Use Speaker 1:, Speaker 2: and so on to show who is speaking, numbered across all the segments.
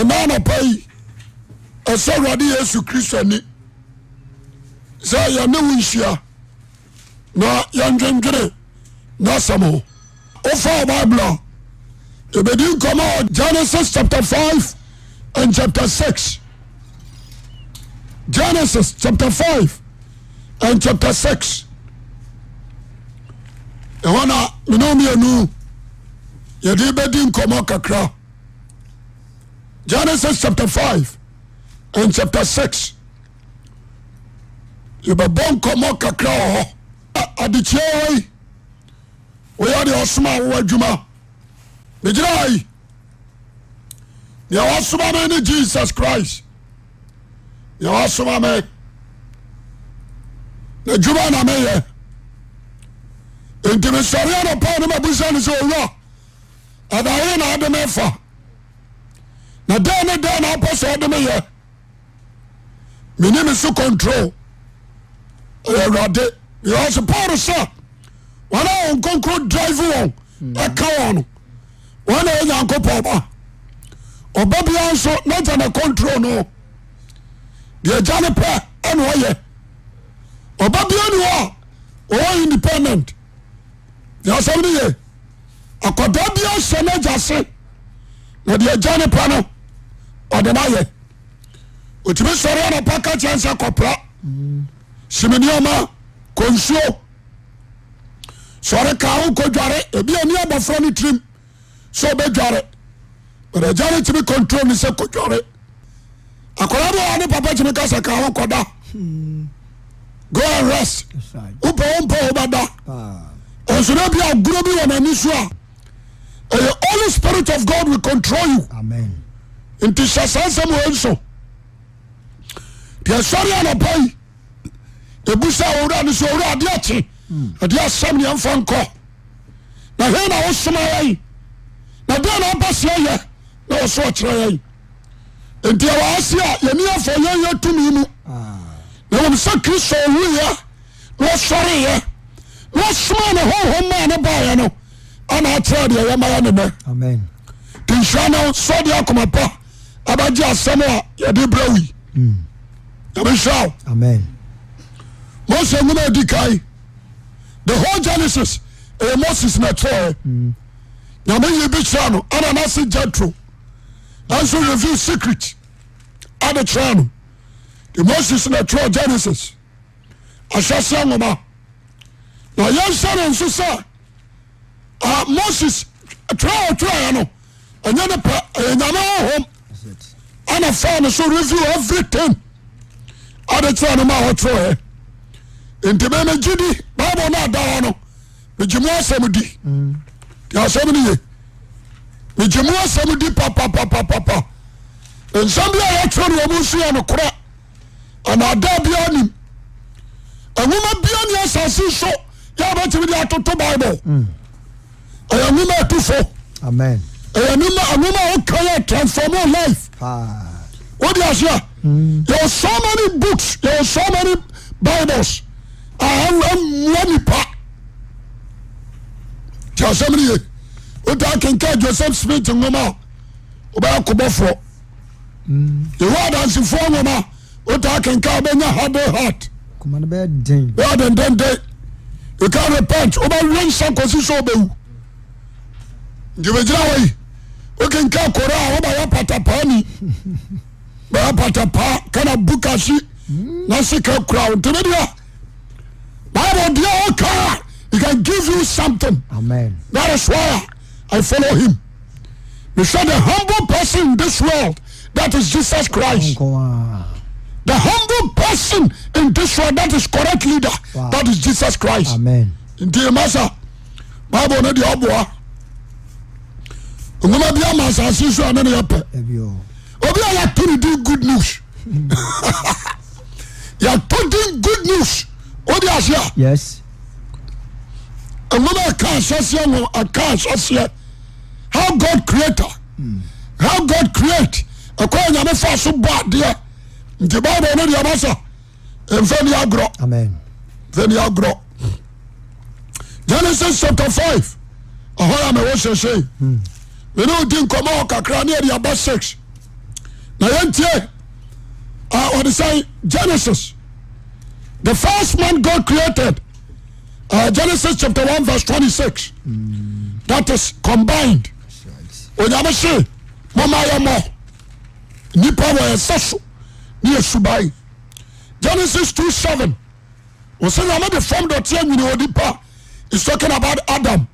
Speaker 1: Ɛna anɔpa yi, ɛsɛ Awurade Yesu Kristo ani sɛ yɛne wo nhyia na yɛndwendwene n'asɛm ho. Wofa Bible a, yɛbɛdi nkɔmmɔ wɔ Genesis chapter 5 and chapter 6. Genesis chapter 5 and chapter 6. Ɛhɔ na mene mmienu yɛde bɛdi nkɔmmɔ kakra. Genesis chapter 5 and chapter 6. Yɛbɛbɔ nkɔmmɔ kakra wɔ hɔ. Adekyeɛ wɔ yi, woyɛ deɛ ɔsoma wo adwuma. Megyina ha yi, deɛ wasoma me ne Jesus Christ. Deɛ wasoma me n'adwuma na meyɛ. Nti mesɔre anɔpa ne mabusa no sɛ, owura, ɛdahe na ade me fa? Na dɛn ne dɛn na apɛ sɛ ɔde me yɛ? Mene me so control. Ɛyɛ Awurade. Because Paul sɛ wɔn a wɔn nkonkron drive wɔn ɛka wɔn no, wɔn na ɛyɛ Nyankopɔn ba. Ɔba biara nso n'agya na control no. Deɛ agya no pɛ ɛna ɔyɛ. Ɔba biara ni hɔ a ɔwɔ independent. Deɛ asɛm no yɛ, akwadaa biara hyɛ n'agya se, na deɛ agya no pɛ no ɔde no ayɛ. Ɔtumi sɔre anɔpa ka kyerɛ sɛ kɔpra simi nneɛma, kɔ nsuo, sɔre ka ho kɔdware. Ebi ani abɔfra no tirim sɛ ɔbɛdware, but agya no tumi control no sɛ kɔdware. Akwadaa bi wɔ ne papa tumi ka sɛ ka ho kɔda, go and rest, wopɛ wo mpɛ wobɛda. Nso na bi agorɔ bi wɔ n'ani so a, ɛyɛ Holy Spirit of God will control you.
Speaker 2: Amen.
Speaker 1: Nti hyɛ saa nsɛm wɔ nso. Deɛ sɔre anɔpa yi ebusa owura no sɛ, owura, adeɛ akye, adeɛ asɛm ne yɛmfa nkɔ na he na wosoma yɛn, na deɛ na ɔba seɛ yɛ na wɔso ɔkyerɛ yɛn. Nti ɛwɔ ase a yɛni afɔ yɛn yɛ tumi mu, na wɔn sɛ Kristo owuiɛ na ɔsɔreeɛ na ɔsoma ne honhom maa ne baeɛ no ana akyerɛ deɛ yɛma yɛ ne nɛ.
Speaker 2: Amen.
Speaker 1: Nti nhyira no sɛ ɔde akoma pa abɛgye asɛm a yɛde brɛ wo yi. Nyame nhyira wo.
Speaker 2: Amen.
Speaker 1: Mose nwoma adi kan, the whole Genesis, ɛyɛ Moses na ɛtwerɛɛ. Nyame yi bi kyerɛ no, ana n'ase Jethro ɛnso reveal secret ade kyerɛ no. The Moses na ɛtwerɛ Genesis ahyɛseɛ nwoma. Na yɛnhyɛ no nso sɛ Moses twerɛ a ɔtwerɛeɛ no, ɛnyɛ ne pɛ, ɛyɛ Nyame honhom
Speaker 2: That's it.
Speaker 1: ana faa no so review everything ade kyerɛ no ma ɔtwerɛeɛ. Nti meme gye di Bible no ada hɔ no, megye mu asɛm di. Deɛ asɛm no ye, megye mu asɛm di papapapapa. Nsɛm bi a yɛtwerɛ no wɔ mu nso yɛ nokorɛ, anaadaa biara nim. Nwoma bia ni asase so yɛ a bɛtumi de atoto Bible. Ɛyɛ nwoma ɛtu fo.
Speaker 2: Amen.
Speaker 1: Ɛyɛ nwoma a woka yɛ transform your life.
Speaker 2: Paa.
Speaker 1: Wode aseɛ, yɛwɔ so many books, yɛwɔ so many Bibles a ɛmmoa nipa. Nti asɛm no ye, wotaa kenka Joseph Smith nwoma a, wobɛyɛ kobɔfoɔ. Yehowa Adansefoɔ nwoma wotaa kenka, wobɛnya hard heart.
Speaker 2: Koma no bɛyɛ den.
Speaker 1: Bɛyɛ dendenden. You can repent, wobɛwe nsa kɔsi sɛ wobɛwu. Nti bɛgyina hɔ yi, wokenka kora a, wobɛyɛ patapaa ni, bɛyɛ patapaa kana bukasi na sika kura wo. Nti medeɛ Bible deɛ ɔka, he can give you something.
Speaker 2: Amen.
Speaker 1: That is why I follow him. Mehwɛ the humble person in this world, that is Jesus Christ.
Speaker 2: Nko ara.
Speaker 1: The humble person in this world, that is correct leader. That is Jesus Christ.
Speaker 2: Amen.
Speaker 1: Nti masa Bible no deɛ ɔboa nwoma bi ama asase so a ne ne yɛ pɛ.
Speaker 2: Ebi o.
Speaker 1: Obi a yɛato ne din Good News, yɛato din Good News, wode ase a
Speaker 2: Yes.
Speaker 1: Nwoma ɛka ahyɛseɛ no, ɛka ahyɛseɛ how God creator, how God create, ɛkɔ yɛ Nyame fa so bɔ adeɛ. Nti Bible no deɛ masa mfa ni agorɔ.
Speaker 2: Amen.
Speaker 1: Mfa ni agorɔ. Genesis chapter 5, ɛhɔ yɛ mɛwɔ sɛsɛi mene wodi nkɔmmɔ hɔ kakra ne yɛde aba 6. Na yɛntie ɔde sɛ Genesis the first man God created Genesis chapter 1 verse 26 that is combined. Onyame se moma yɛmmɔ nipa wɔ yɛn sɛ so ne yɛ suban. Genesis 2 7 wɔsɛ Nyame de fam dɔteɛ nwene onipa is talking about Adam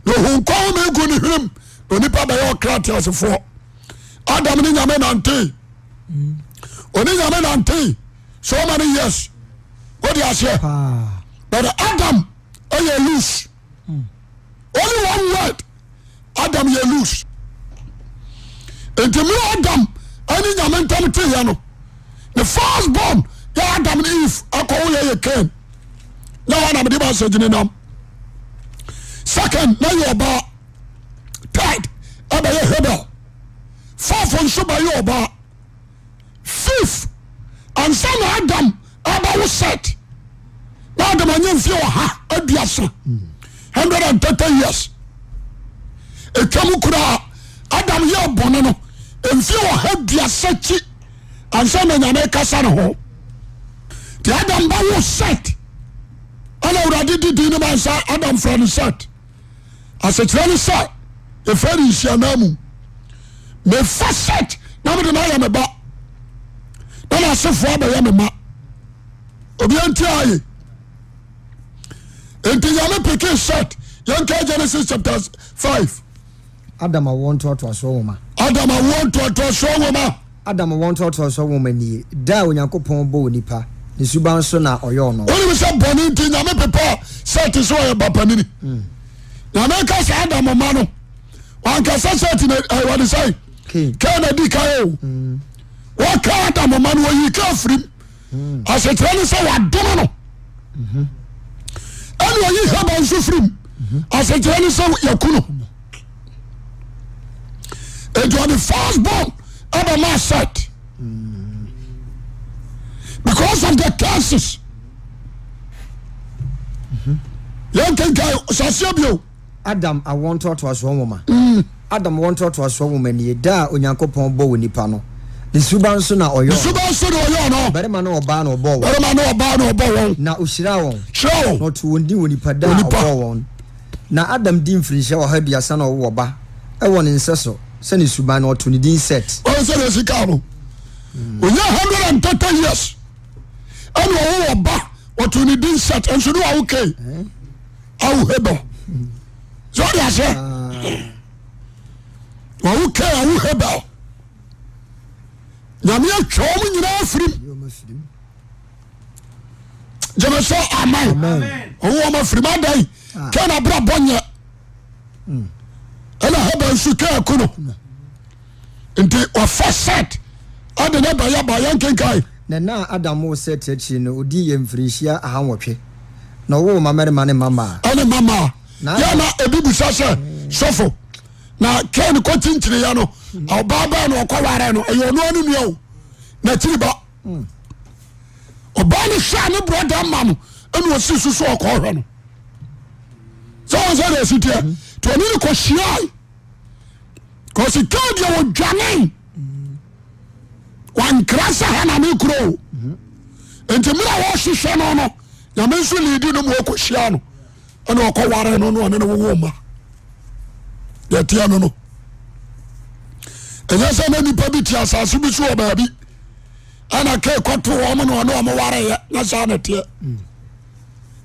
Speaker 1: na ohun nkwa home gu ne hwenem na onipa bɛyɛ ɔkra teasefoɔ. Adam ne Nyame nante ɔne Nyame nante so many years wode aseɛ but Adam ɛyɛ loose only one word Adam yɛ loose nti mmerɛ Adam ɛne Nyame ntam teeɛ no the first born yɛ Adam ne Eve akɔwo yɛ yɛ Cain na wɔn na mede ba sɛ gyina nam second na yɛ ɔbaa third ɛbɛyɛ Habel fourth nso bɛyɛ ɔbaa fifth ansa na Adam ɛbɛwo Set na Adam anya mfie 130, 130 years etwa mu koraa. Adam yɛ bɔne no mfie 130 akyi ansa na Nyame kasa ne ho. Nti Adam bɛwo Set ɛna Awurade di din no ma nsa Adam frɛ no Set. Asekyerɛ no sɛ yɛfrɛ no nhyiana mu mefa Set na mede no ayɛ me ba na n'asefoɔ abɛyɛ me ma. Obia nti ayɛ nti Nyame pick Set. Yɛnka Genesis chapter 5.
Speaker 2: Adam awoɔ ntoatoasoɔ nwoma.
Speaker 1: Adam awoɔ ntoatoasoɔ nwoma.
Speaker 2: Adam awoɔ ntoatoasoɔ nwoma nie. Da a Onyankopɔn bɔɔ onipa, ne suban so na ɔyɔɔ no.
Speaker 1: Wonim sɛ bɔne nti Nyame pepa Set sɛ ɔyɛ ba panini. Nyame ka sɛ Adam ma no wankasa Set na wɔde sɛ
Speaker 2: Cain.
Speaker 1: Kain na di kan o. Wɔka Adam ma no wɔyi ka firim asekyerɛ ne sɛ wadome no ɛne ɔyi Habel nso firim asekyerɛ ne sɛ yɛku no. Enti ɔde first born ɛbɛma Set because of the curses. Yɛnkenkan saseɛ bio.
Speaker 2: Adam awoɔ ntoatoasoɔ nwoma. Adam awoɔ ntoatoasoɔ nwoma nie. Da a Onyankopɔn bɔɔ onipa no, ne suban so na ɔyɔɔ no.
Speaker 1: Suban so na ɔyɔɔ no.
Speaker 2: Barima ne ɔbaa na ɔbɔɔ wɔn.
Speaker 1: Barima ne ɔbaa na ɔbɔ wɔn.
Speaker 2: Na ɔhyiraa wɔn.
Speaker 1: Hyira wɔn.
Speaker 2: Na ɔtoo wɔn din wɔ nipa da a
Speaker 1: Onipa.
Speaker 2: ɔbɔɔ wɔn. Na Adam dii mfirinhyia 130 na ɔwoo ɔba wɔ ne nsɛso sɛ ne suban, na ɔtoo ne din Set.
Speaker 1: Wɔn sɛ deɛ sika no onya 130 years ɛna ɔwɔ ɔba ɔtoo ne din Set nso ne wawo Kain awo Hebel sɛ ɔde aseɛ wawo Kain awo Hebel. Nyame atwa wɔn nyinaa firim. Gyeme sɛ amen. Ɔwo wɔn afirim adan Kain abrabɔ nyɛ ɛna Hebel nso Kain ako no nti wafa Set ɔde ne bɛyɛ ba. Yɛnkenkan.
Speaker 2: Na nna a Adam woo Set akyiri no, odii yɛ mfirinhyia 808, na ɔwoo mmammarima ne mmammaa.
Speaker 1: Ɛne mmammaa.
Speaker 2: Na
Speaker 1: yɛ na ebi busa sɛ sɔfo na Kain kɔ kyinkyini yɛ no ɔbaa bɛɛ na ɔkɔ ware no ɛyɛ ɔno ano nua o n'akyiri ba ɔbaa no hwɛ a ne brɔda ma no ɛna ɔsi so so ɔkɔ hwɛ no sɛ wɔn sɛ deɛ ɛsi teɛ nti ɔne no kɔ hyiae kɔsi Kain deɛ wɔdwane wankra sɛ ha na me kuro o nti mmerɛ a wɔhwehwɛ no no Nyame nso liidi no ma ɔkɔ hyia no ɛna ɔkɔ ware no na ɔne no wowo ma deɛ teɛ no no ɛnyɛ sɛ na nipa bi te asase bi so wɔ baabi ɛna kee kɔto wɔn na ɔne wɔn wareyɛ na saa na teɛ.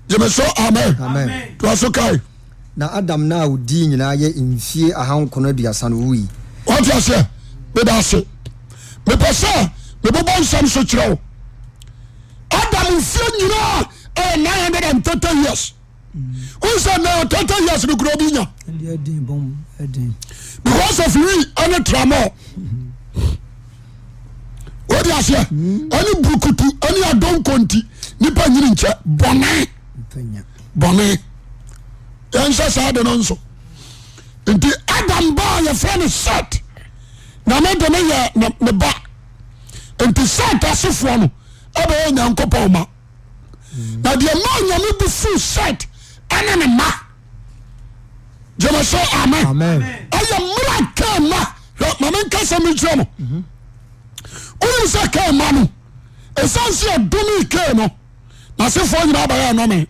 Speaker 1: Gyeme so amen.
Speaker 2: Amen.
Speaker 1: Toa so kae.
Speaker 2: Na Adam nna a odii nyinaa yɛ mfie 930 na owui.
Speaker 1: Wate aseɛ? Meda ase. Mepɛ sɛ mebobɔ nsɛm so kyerɛ wo. Adam mfie nyinaa ɛyɛ 930 years. Wohu sɛ na 30 years no kura obi nya. Because of wii ɛne tramɔ. Wode aseɛ? Ɛne burukutu ɛne adonko nti nipa nyini nkyɛ bɔne. Bɔne. Yɛnhyɛ saa de no nso. Nti Adam ba a yɛfrɛ no Set Nyame de no yɛ ne ba. Nti Set asefoɔ no ɛbɛyɛ Nyankopɔn ma. Na deɛ maa Nyame bu fuu Set ɛne ne ma gyeme sɛ amen. Ɛyɛ mmerɛ Kain ma. Hwɛ ma menka sɛm nkyerɛ mo. Wonim sɛ Kain ma no, ɛsiane sɛ yɛdomee Kain no, n'asefoɔ nyinaa bɛyɛ nnome.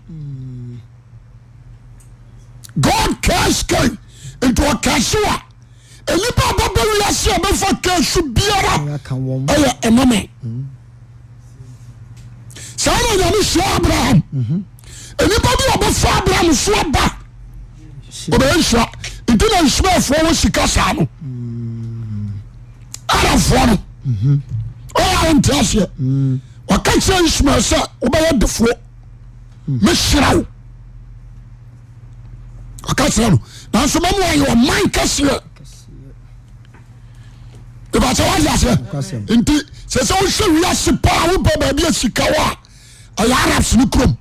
Speaker 1: God curse Cain. Nti ɔkɛse a nnipa a bɛbɛ wiase a bɛfa Cain so biara ɛyɛ nnome. Saa na Nyame hyia Abraham. Nnipa bi a ɔbɛfa Abraham so aba ɔbɛyɛ nhyira. Nti na Ismaelfoɔ wɔ sika saa no. Arabfoɔ no ɔyɛ a wonte aseɛ. Ɔka kyerɛ Ismael sɛ wobɛyɛ defoɔ. Mɛhyira wo. Ɔka kyerɛ no nanso mɛma wayɛ ɔman kɛseɛ. Ìbàtɛ wá di aseɛ. Nti sɛ sɛ wohwɛ wiase paa wopɛ baabi a sika wɔ a ɛyɛ Arabs no kurom.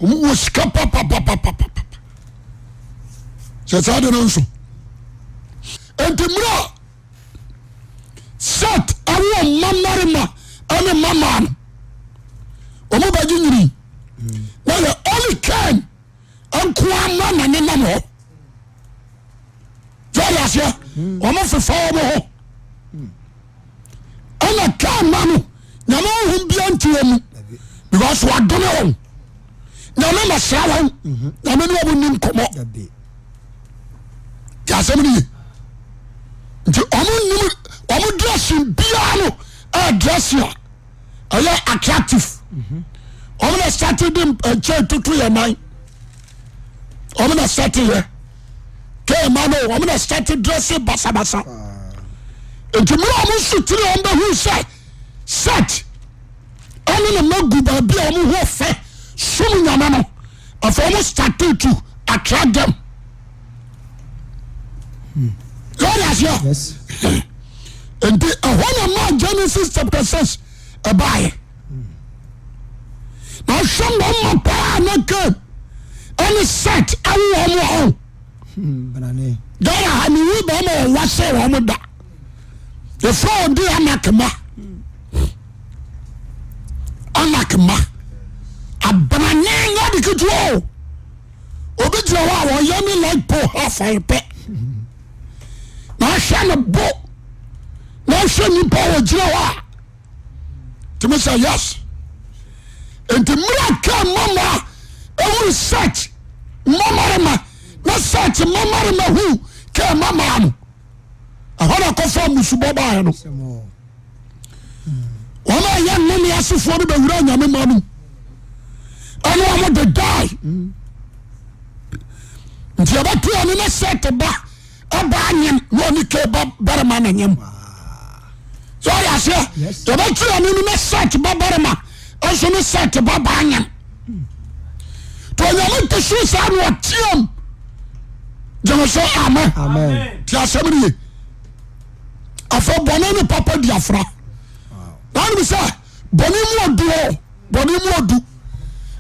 Speaker 1: Wɔn wɔ sika papapapapapa. Sɛ saa de no nso. Nti mmerɛ a Set awo mma mmarima ne mma mmaa no wɔn bɛgye nyini na yɛ only Cain nkoa mma na nenam hɔ. Sɛ ɔde aseɛ wɔn fefa wɔn ho ɛna Cain mma no nyame honhom bia nti wɔn mu because wadome wɔn nyame ma sra wɔn nyame ne wɔn ni nkɔmɔ. Ti asɛm no ye. Nti ɔmo nim ɔmo dressing biara no ɛyɛ dressing a ɛyɛ attractive. Ɔmo na start de nkyɛn tutu yɛ nan. Ɔmo na start yɛ kɛɛma no ɔmo na start dressing basabasa. Nti mmerɛ ɔmo nso tiri ɔmo bɛ hu sɛ set ɛne ne ma gu baabi a ɔmo ho fɛ sum nyame no afei ɔmo start to attract them. Lord aseɛ nti ɛhɔ na maa Genesis chapter 6 ɛbaeɛ na ɔhwɛ mmarima paa na Cain ɛne Set awo wɔn wɔ hɔ. Ghana ha mewu bɛrima wɔn wasɛ wɔn da yɛfrɛ wɔn de Anak ma Anak ma abenane nyɛ de ketewa o. Obi gyina hɔ a ɔyɛ ne light pole half pɛ na ahwɛ ne bo na ahwɛ nipa a ɔgyina hɔ a tumi sɛ yes. Nti mmerɛ ka mama ɛhuru search mmamarima na search mmamarima hu ka mama no ɛhɔ na kɔfa musubɔ baeɛ no. Wɔn a ɛyɛ nnome asefoɔ no bɛwura nyame ma no ɛne wɔn de dae. Nti yɛbɛto ɔno ne sɛt ba ɛba anyem na ɔne ke ba barima na nyem. Sɛ ɔyɛ aseɛ yɛbɛto ɔno no ne sɛt ba barima nso ne sɛt ba ba anyem. Nti onyame te so saa na ɔteam gyeme so amen. Ti asɛm no ye. Afei bɔne ne papa di afra. Na ɔnim sɛ bɔne mu ɔdu o, bɔne mu ɔdu.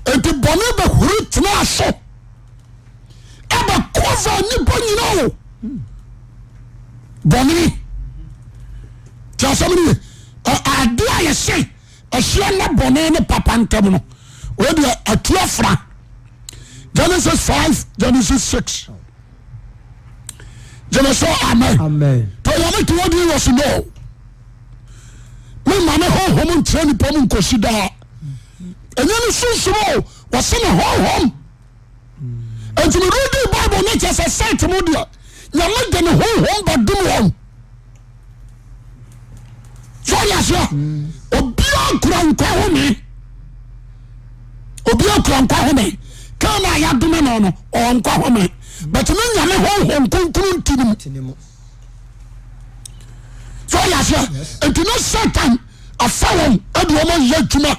Speaker 1: Nti bɔne bɛhuri tena so ɛbɛ kɔva nipa nyina o. Bɔne ti asɛm no ye. Ade a yɛse ɛhyia na bɔne ne papa ntam no, wei deɛ atu afra. Genesis 5, Genesis 6. Gyeme so amen.
Speaker 2: Amen.
Speaker 1: To nyame te wodi wɔ so no. Me ma ne honhom nkyerɛ nipa mu nkosi daa. Ɛnyɛ ne sunsum o, wɔse ne honhom. Enti me read Bible ne kyɛ sɛ site mu deɛ nyame de ne honhom bɛdom wɔn. So ɔyɛ aseɛ obiara kura nkwa home. Obiara kura nkwa home. Kaa na yɛadome no no ɔwɔ nkwa home. But ne nyame honhom kronkron nti ne mu. So ɔyɛ aseɛ nti ne Satan afa wɔn de wɔn ayɛ adwuma.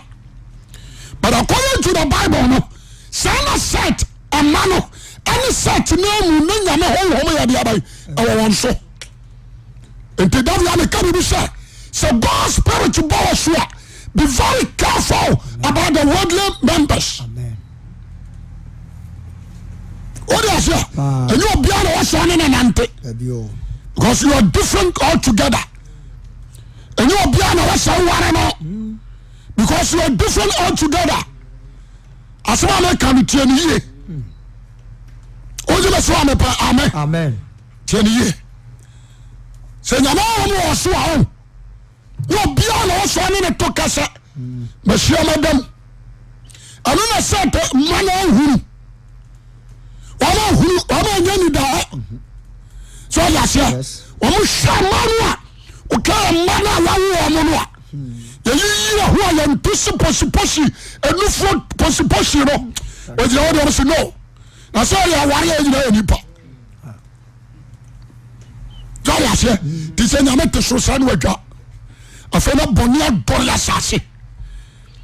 Speaker 1: But according to the Bible no saa na set ɛma no ɛne set no mu ne nyame honhom yɛ de aban ɛwɔ wɔn so. Nti da bia meka biribi sɛ sɛ God spirit bɔ wɔ so a be very careful about the worldly members. Wode aseɛ ɛnyɛ obiara na wɔsɔ ne nanante because you are different altogether. Ɛnyɛ obiara na wɔsɔ ware no because you are different altogether. Asɛm a meka no tie no yie. Wogye me so a mepɛ amen. Tie no yie. Sɛ nyame honhom wɔ so a o. Na obiara na ɔsɔ ne ne to kasa. Mahyia madam. Ɛno na sɛ mma no ahunu. Wɔn ahunu wɔn anya nidaɔ. So ɔyɛ aseɛ. Wɔn hwɛ mma no a ɔka mma no a wawo wɔn no a yɛyiyi ɛho a yɛnto si posiposi enufoɔ posiposi no ogyina hɔ deɛ ɔmo si no na sɛ ɔyɛ aware a ɛnyina yɛ nipa. Sɛ aseɛ te sɛ nyame te soro saa ne wadwa afei na bɔne adɔre asase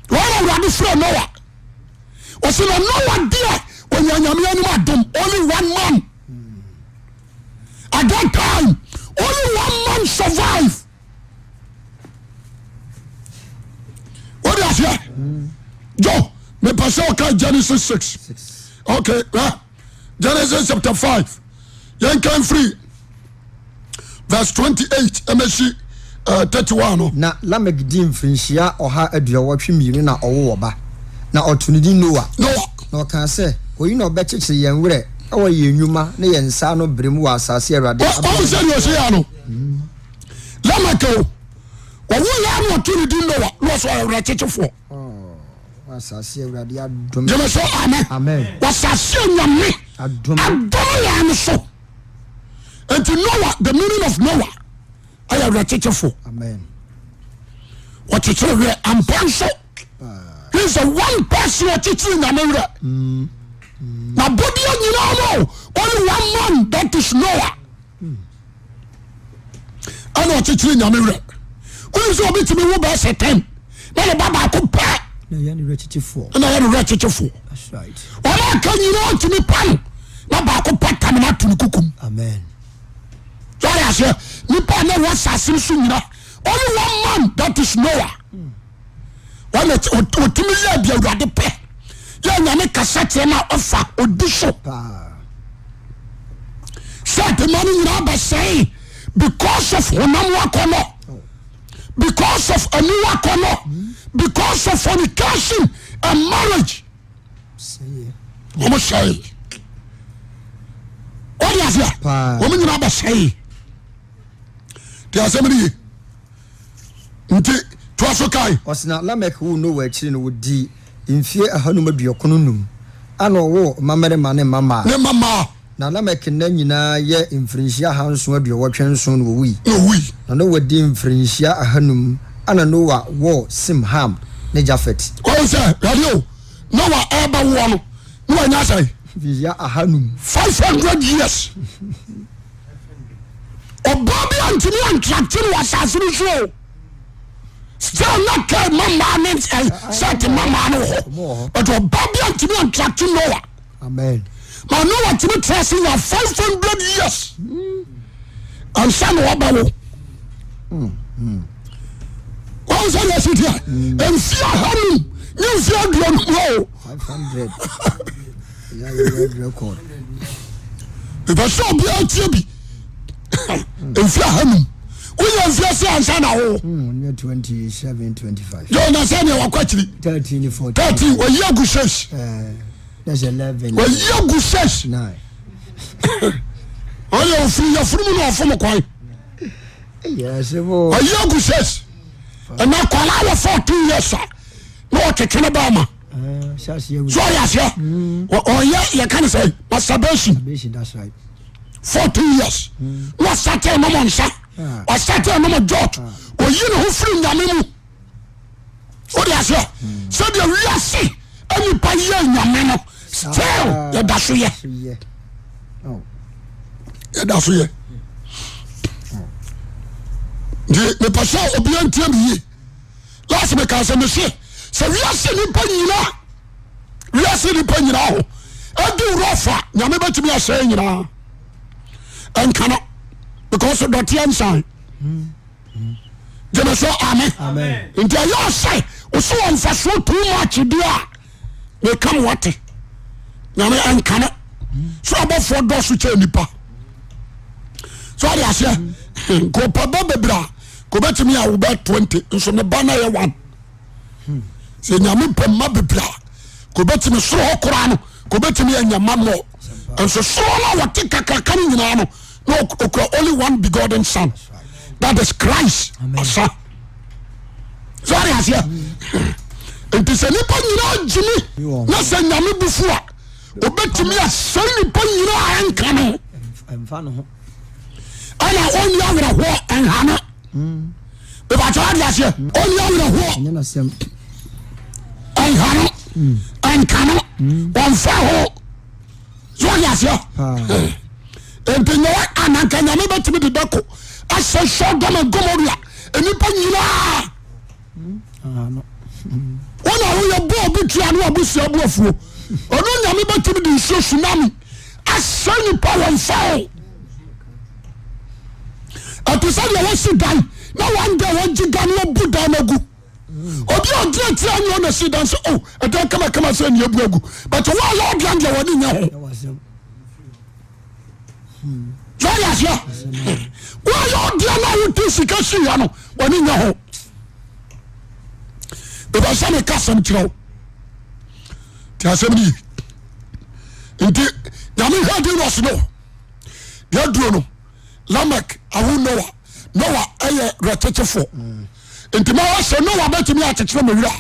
Speaker 1: wɔn awurade frɛ Noa ɔsi na Noa deɛ ɔnya nyame anim adom only one man at that time only one man survive wode aseɛ jo mepɛ sɛ ɔka Genesis 6 okay right. Genesis chapter 5 yɛnkan firi verse 28 ɛmɛsi 31 no.
Speaker 2: Na Lamek dii mfirinhyia ɔha aduɔwɔtwe mmienu na ɔwoo ɔba, na ɔtoo ne din Noa.
Speaker 1: Noa.
Speaker 2: Na ɔkaa sɛ, Oyi na ɔbɛkyekyere yɛn werɛ wɔ yɛn nnwuma ne yɛn nsa ano brɛ mu wɔ asase a Awurade
Speaker 1: abɔ
Speaker 2: Wɔn
Speaker 1: sɛ deɛ ɔsi yɛ no, Lamek o, ɔwo yɛ ano ɔtoo ne din Noa, na ɔsɔ ɔyɛ werɛkyekyefoɔ.
Speaker 2: Asase Awurade adome.
Speaker 1: Gyeme so amen.
Speaker 2: Amen.
Speaker 1: Wasase Nyame
Speaker 2: adome
Speaker 1: yɛn no so. Nti Noah, the meaning of Noah ɛyɛ werɛkyekyefo.
Speaker 2: Amen.
Speaker 1: Wɔkyekyere werɛ ampa nso. He is the one person ɔkyekyere Nyame werɛ. Na bɔdeɛ nyinaa no only one man that is Noah. Ɛna ɔkyekyere Nyame werɛ. Wonim sɛ obi tumi wo bɛɛ sɛ ten na ne ba baako pɛ
Speaker 2: na ɛyɛ ne werɛkyekyefoɔ.
Speaker 1: Ɛna ɛyɛ ne werɛkyekyefoɔ. Wɔn aka nyinaa ntumi pa no na baako pɛ tam no ato ne kukum.
Speaker 2: Amen.
Speaker 1: Sɔre aseɛ nipa na ɛwɔ asase no so nyina only one man that is Noah. Wɔn ɔtumi yɛ deɛ Awurade pɛ yɛ Nyame kasa kyerɛ no a ɔfa ɔdi so. Sɛ adema no nyinaa bɛsɛe because of honam wakɔnɔ because of aniwa kɔnɔ because of fornication and marriage. Wɔn sɛe wɔde aseɛ wɔn nyinaa bɛsɛe te asɛm no ye nti toa so kae.
Speaker 2: Ɔsena Lamek woo Noa akyiri no, ɔdii mfeɛ ahanum aduɔkron num, ɛna ɔwoo mmammarima ne mmammaa.
Speaker 1: Ne mmammaa.
Speaker 2: Na Lamek nna nyinaa yɛ mfirinhyia ahanson aduɔwɔtwe nson na ɔwui.
Speaker 1: Na ɔwui.
Speaker 2: Na Noa dii mfirinhyia ahanum, ɛna Noa woo Sem, Ham, ne Jafet.
Speaker 1: Wahu sɛ, hwɛ o, Noa ɛrebɛwoɔ no, na wanya sɛn?
Speaker 2: Mfirinhyia ahanum.
Speaker 1: 500 years. Ɔbaa bi antumi antrakte no wɔ asase no so o. Still na Kain mmammaa ne Set mmammaa no wɔ hɔ. But ɔbaa bi antumi antrakte Noa.
Speaker 2: Amen.
Speaker 1: Ma Noa tumi tra ase nya 500 years. Ansa na wabɛwo. Wɔn sɛ deɛ si teɛ. Mfie ahanum ne mfie aduonum o.
Speaker 2: 500. Yeah, record.
Speaker 1: Mepɛ sɛ obiara tie bi. Mfie ahanum. Woyɛ mfie sɛ ansa na wo.
Speaker 2: Nyɛ 27, 25.
Speaker 1: Yɛ ɔna sɛ deɛ wakɔ akyiri.
Speaker 2: 13, 14.
Speaker 1: 13 wɔyi agu six. Wɔyi agu six. Ɔyɛ ofiri yafunu mu na ɔfom kwan. Wɔyi agu six. Ɛna akwadaa wɔ 14 years a na ɔtwetwe ne bɛɛma. So ɔyɛ aseɛ ɔyɛ yɛka ne sɛ masturbation 14 years na ɔsate nom nsa ɔsate nom jot ɔyi ne ho firi nyame mu wode aseɛ sɛdeɛ wiase nipa yɛ nyame no still yɛda so yɛ yɛda so yɛ nti mepɛ sɛ obia ntie me yie last meka sɛ mese sɛ wiase nipa nyina wiase nipa nyina ho ɛdi wurɔfa nyame bɛtumi asɛe nyinaa ɛnka no because dɔteɛ nsan gyeme so amen nti ɛyɛ ɔsɛ ɔsɛ wɔ mfasoɔ too much deɛ a meka mo wate nyame ɛnka no so abɔfoɔ dɔso kyɛ nipa so ɔde aseɛ nka ɔpɛ ba bebree a ka ɔbɛtumi awo bɛ 20 nso ne ba no yɛ one sɛ nyame pɛ mma bebree a ka ɔbɛtumi soro hɔ koraa no ka ɔbɛtumi anya mma mmɔ nso soro no a wɔte kakraka no nyinaa no na ɔkura only one begotten son that is Christ asa. So ɔde aseɛ nti sɛ nipa nyinaa gyimi na sɛ nyame bufu a obɛtumi asɛe nipa nyinaa ɛnka no ɛna ɔnni awerɛhoɔ ɛnha no bɛbɛkyɛ wade aseɛ ɔnni awerɛhoɔ ɛnha no ɛnka no ɔmfa ho so ɔde aseɛ nti nyɛ ananka nyame bɛtumi de dako asɛ Sodom and Gomorrah nnipa nyinaa wọn a woyɛ bɔ obi tua ne wabusua bu afuo ɔno nyame bɛtumi de nsuo tsunami asɛ nipa wɔn fa o ɛte sɛ deɛ wɔsi dan na wɔn deɛ wɔgye dan wɔbu dan no agu obi a ɔgyina tia nyɛ ɔna si dan sɛ o oh, ɛdan kamakama sɛ nea ebu agu but wɔn a yɛ ɔdeɛ deɛ wɔn nyɛ ho. Sɛ ɔde aseɛ woayɛ ɔdeɛ no a wode sika siiɛ no w'ani nyɛ ho bɛbɛ sɛ meka asɛm kyerɛ wo nti asɛm no ye nti nyame hwɛ de no ɔse no deɛ aduro no Lamek awo Noa Noa ɛyɛ werɛkyekyefoɔ nti ma sɛ Noa bɛtumi akyekyere me werɛ a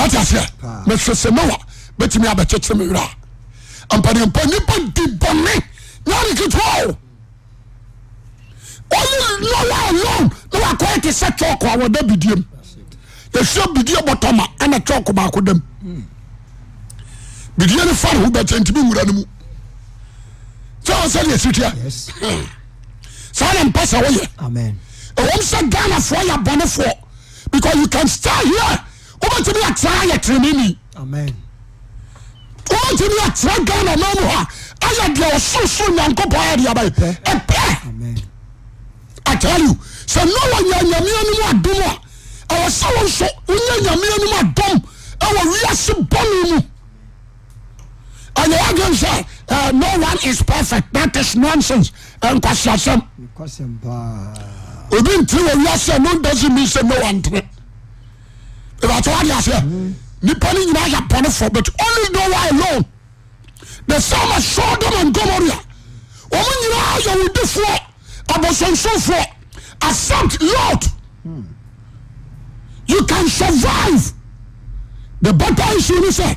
Speaker 1: wate aseɛ mehwɛ sɛ Noa bɛtumi abɛkyekyere me werɛ a mpaneɛmpa nipa di bɔne nyɛ ade ketewa o ɔne Noa alone na wakɔyɛ te sɛ chalk a wɔda bidiem yɛhwɛ bidie bɔtɔ ma ɛna chalk baako dam bidie no fa ne ho bɛkyɛ ntumi nwura no mu sɛ wɔn sɛ deɛ siteɛ saa na mpɛ sɛ woyɛ ɛwɔm sɛ Ghanafoɔ yɛ abɔnefoɔ because you can stay here wobɛtumi atra ayɛ teneneni wobɛtumi atra Ghana ma mu hɔ a ayɛ deɛ ɔsorosoro Nyankopɔn ayɛ deɛ abayɛ ɛpɛ I tell you sɛ Noah nya Nyame anim adom a ɛwɔ sɛ wo nso wonya Nyame anim adom ɛwɔ wiase bɔne mu ɛnyɛ wadwen sɛ eh, no one is perfect that is nonsense nkwasiasɛm obi ntene wɔ wiase no doesn't mean sɛ no one ntene ìbàtɛ wade aseɛ nipa no nyinaa yɛ bɔnefoɔ but only Noah alone the same as Sodom and Gomorrah wɔn nyinaa yɛ wudifoɔ abosonsomfoɔ accept Lord you can survive the better issue ni sɛ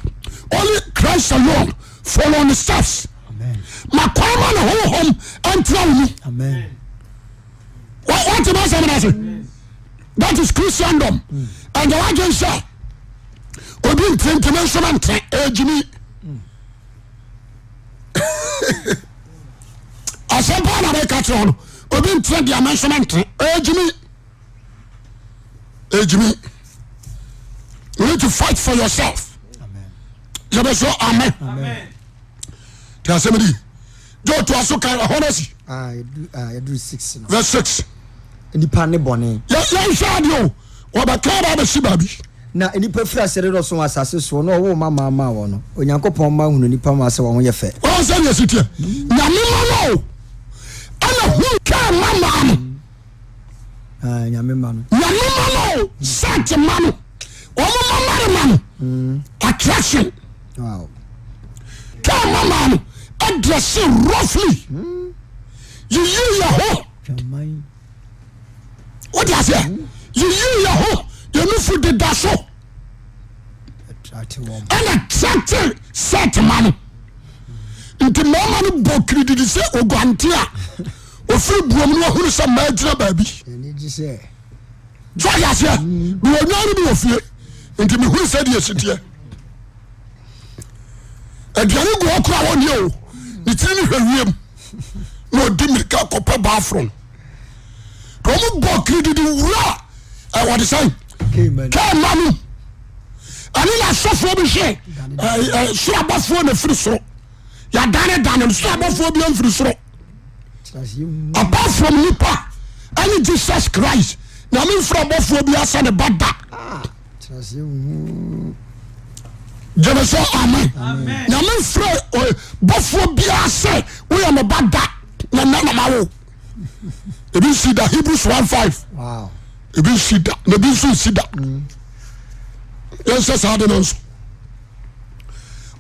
Speaker 1: only Christ alone follow the steps ma kwan ma ne honhom ɛntena wo mu wate ma asɛm no ase that is Christendom ɛnyɛ wadwen sɛ obi ntirintimi nso no ntere ɛgyimi asɛm paa na bɛka kyerɛ no obi ntere deɛ me nso mentere ɛgyimi ɛgyimi you need to fight for yourself yɛbɛ so amen tí asɛm di jẹ́ òtún aso kan ɛhɔ náà si.
Speaker 2: Ah, ah,
Speaker 1: verse 6.
Speaker 2: Nipa ne bɔne.
Speaker 1: Yɛnhwɛ adeɛ o, wɔbɛka aba abɛsi baabi.
Speaker 2: Na nnipa firi ase redɔso wɔ asase soɔ, na ɔwoo mma maa maa wɔn no, Onyankopɔn mma hunuu nnipa mma sɛ wɔn ho yɛ fɛ.
Speaker 1: Wɔn sɛ deɛ si teɛ, Nyame ma no o, ɛna hu kaa mma maa no.
Speaker 2: Ah, Nyame ma no.
Speaker 1: Nyame ma no o, Sat ma no, wɔn mma mmarima no, mm. attraction.
Speaker 2: Wow.
Speaker 1: Kaa mma maa no, ɛdrɛse roughly. Mm. Yiyi yɛ ho. Wode aseɛ yiyi yɛ ho yɛnufu deda so ɛna trɛte sɛt ma no nti mmarima no bɔ kirididi sɛ oguante a ofiri buom no ahunu sɛ mmaa gyina baabi so ɔde aseɛ mewɔ nwan no bi wɔ fie nti mehunu sɛ deɛ ɛsiteɛ aduane gu hɔ kora wɔnyɛ o ne tiri no hwɛ wiem na ɔdi mmirika kɔpɛ bathroom na wɔn bɔ kirididi wura ɛwɔ de sɛn kɛɛma no ɛne na asɔfoɔ bi hwɛ ɛɛ soro abɔfoɔ na firi soro yɛadane dane no soro abɔfoɔ bi amfiri soro apart from nipa ɛne Jesus Christ nyame mfiri abɔfoɔ bi asɛ ne ba da. Gyeme sɛ amen. Nyame mfrɛ bɔfoɔ biara sɛ woyɛ me ba da na nna na mawo. Ebi nsi da Hebrews 1:5. Ebi nsi da na ebi nso nsi da. Mm. Yɛnhyɛ saa de no nso.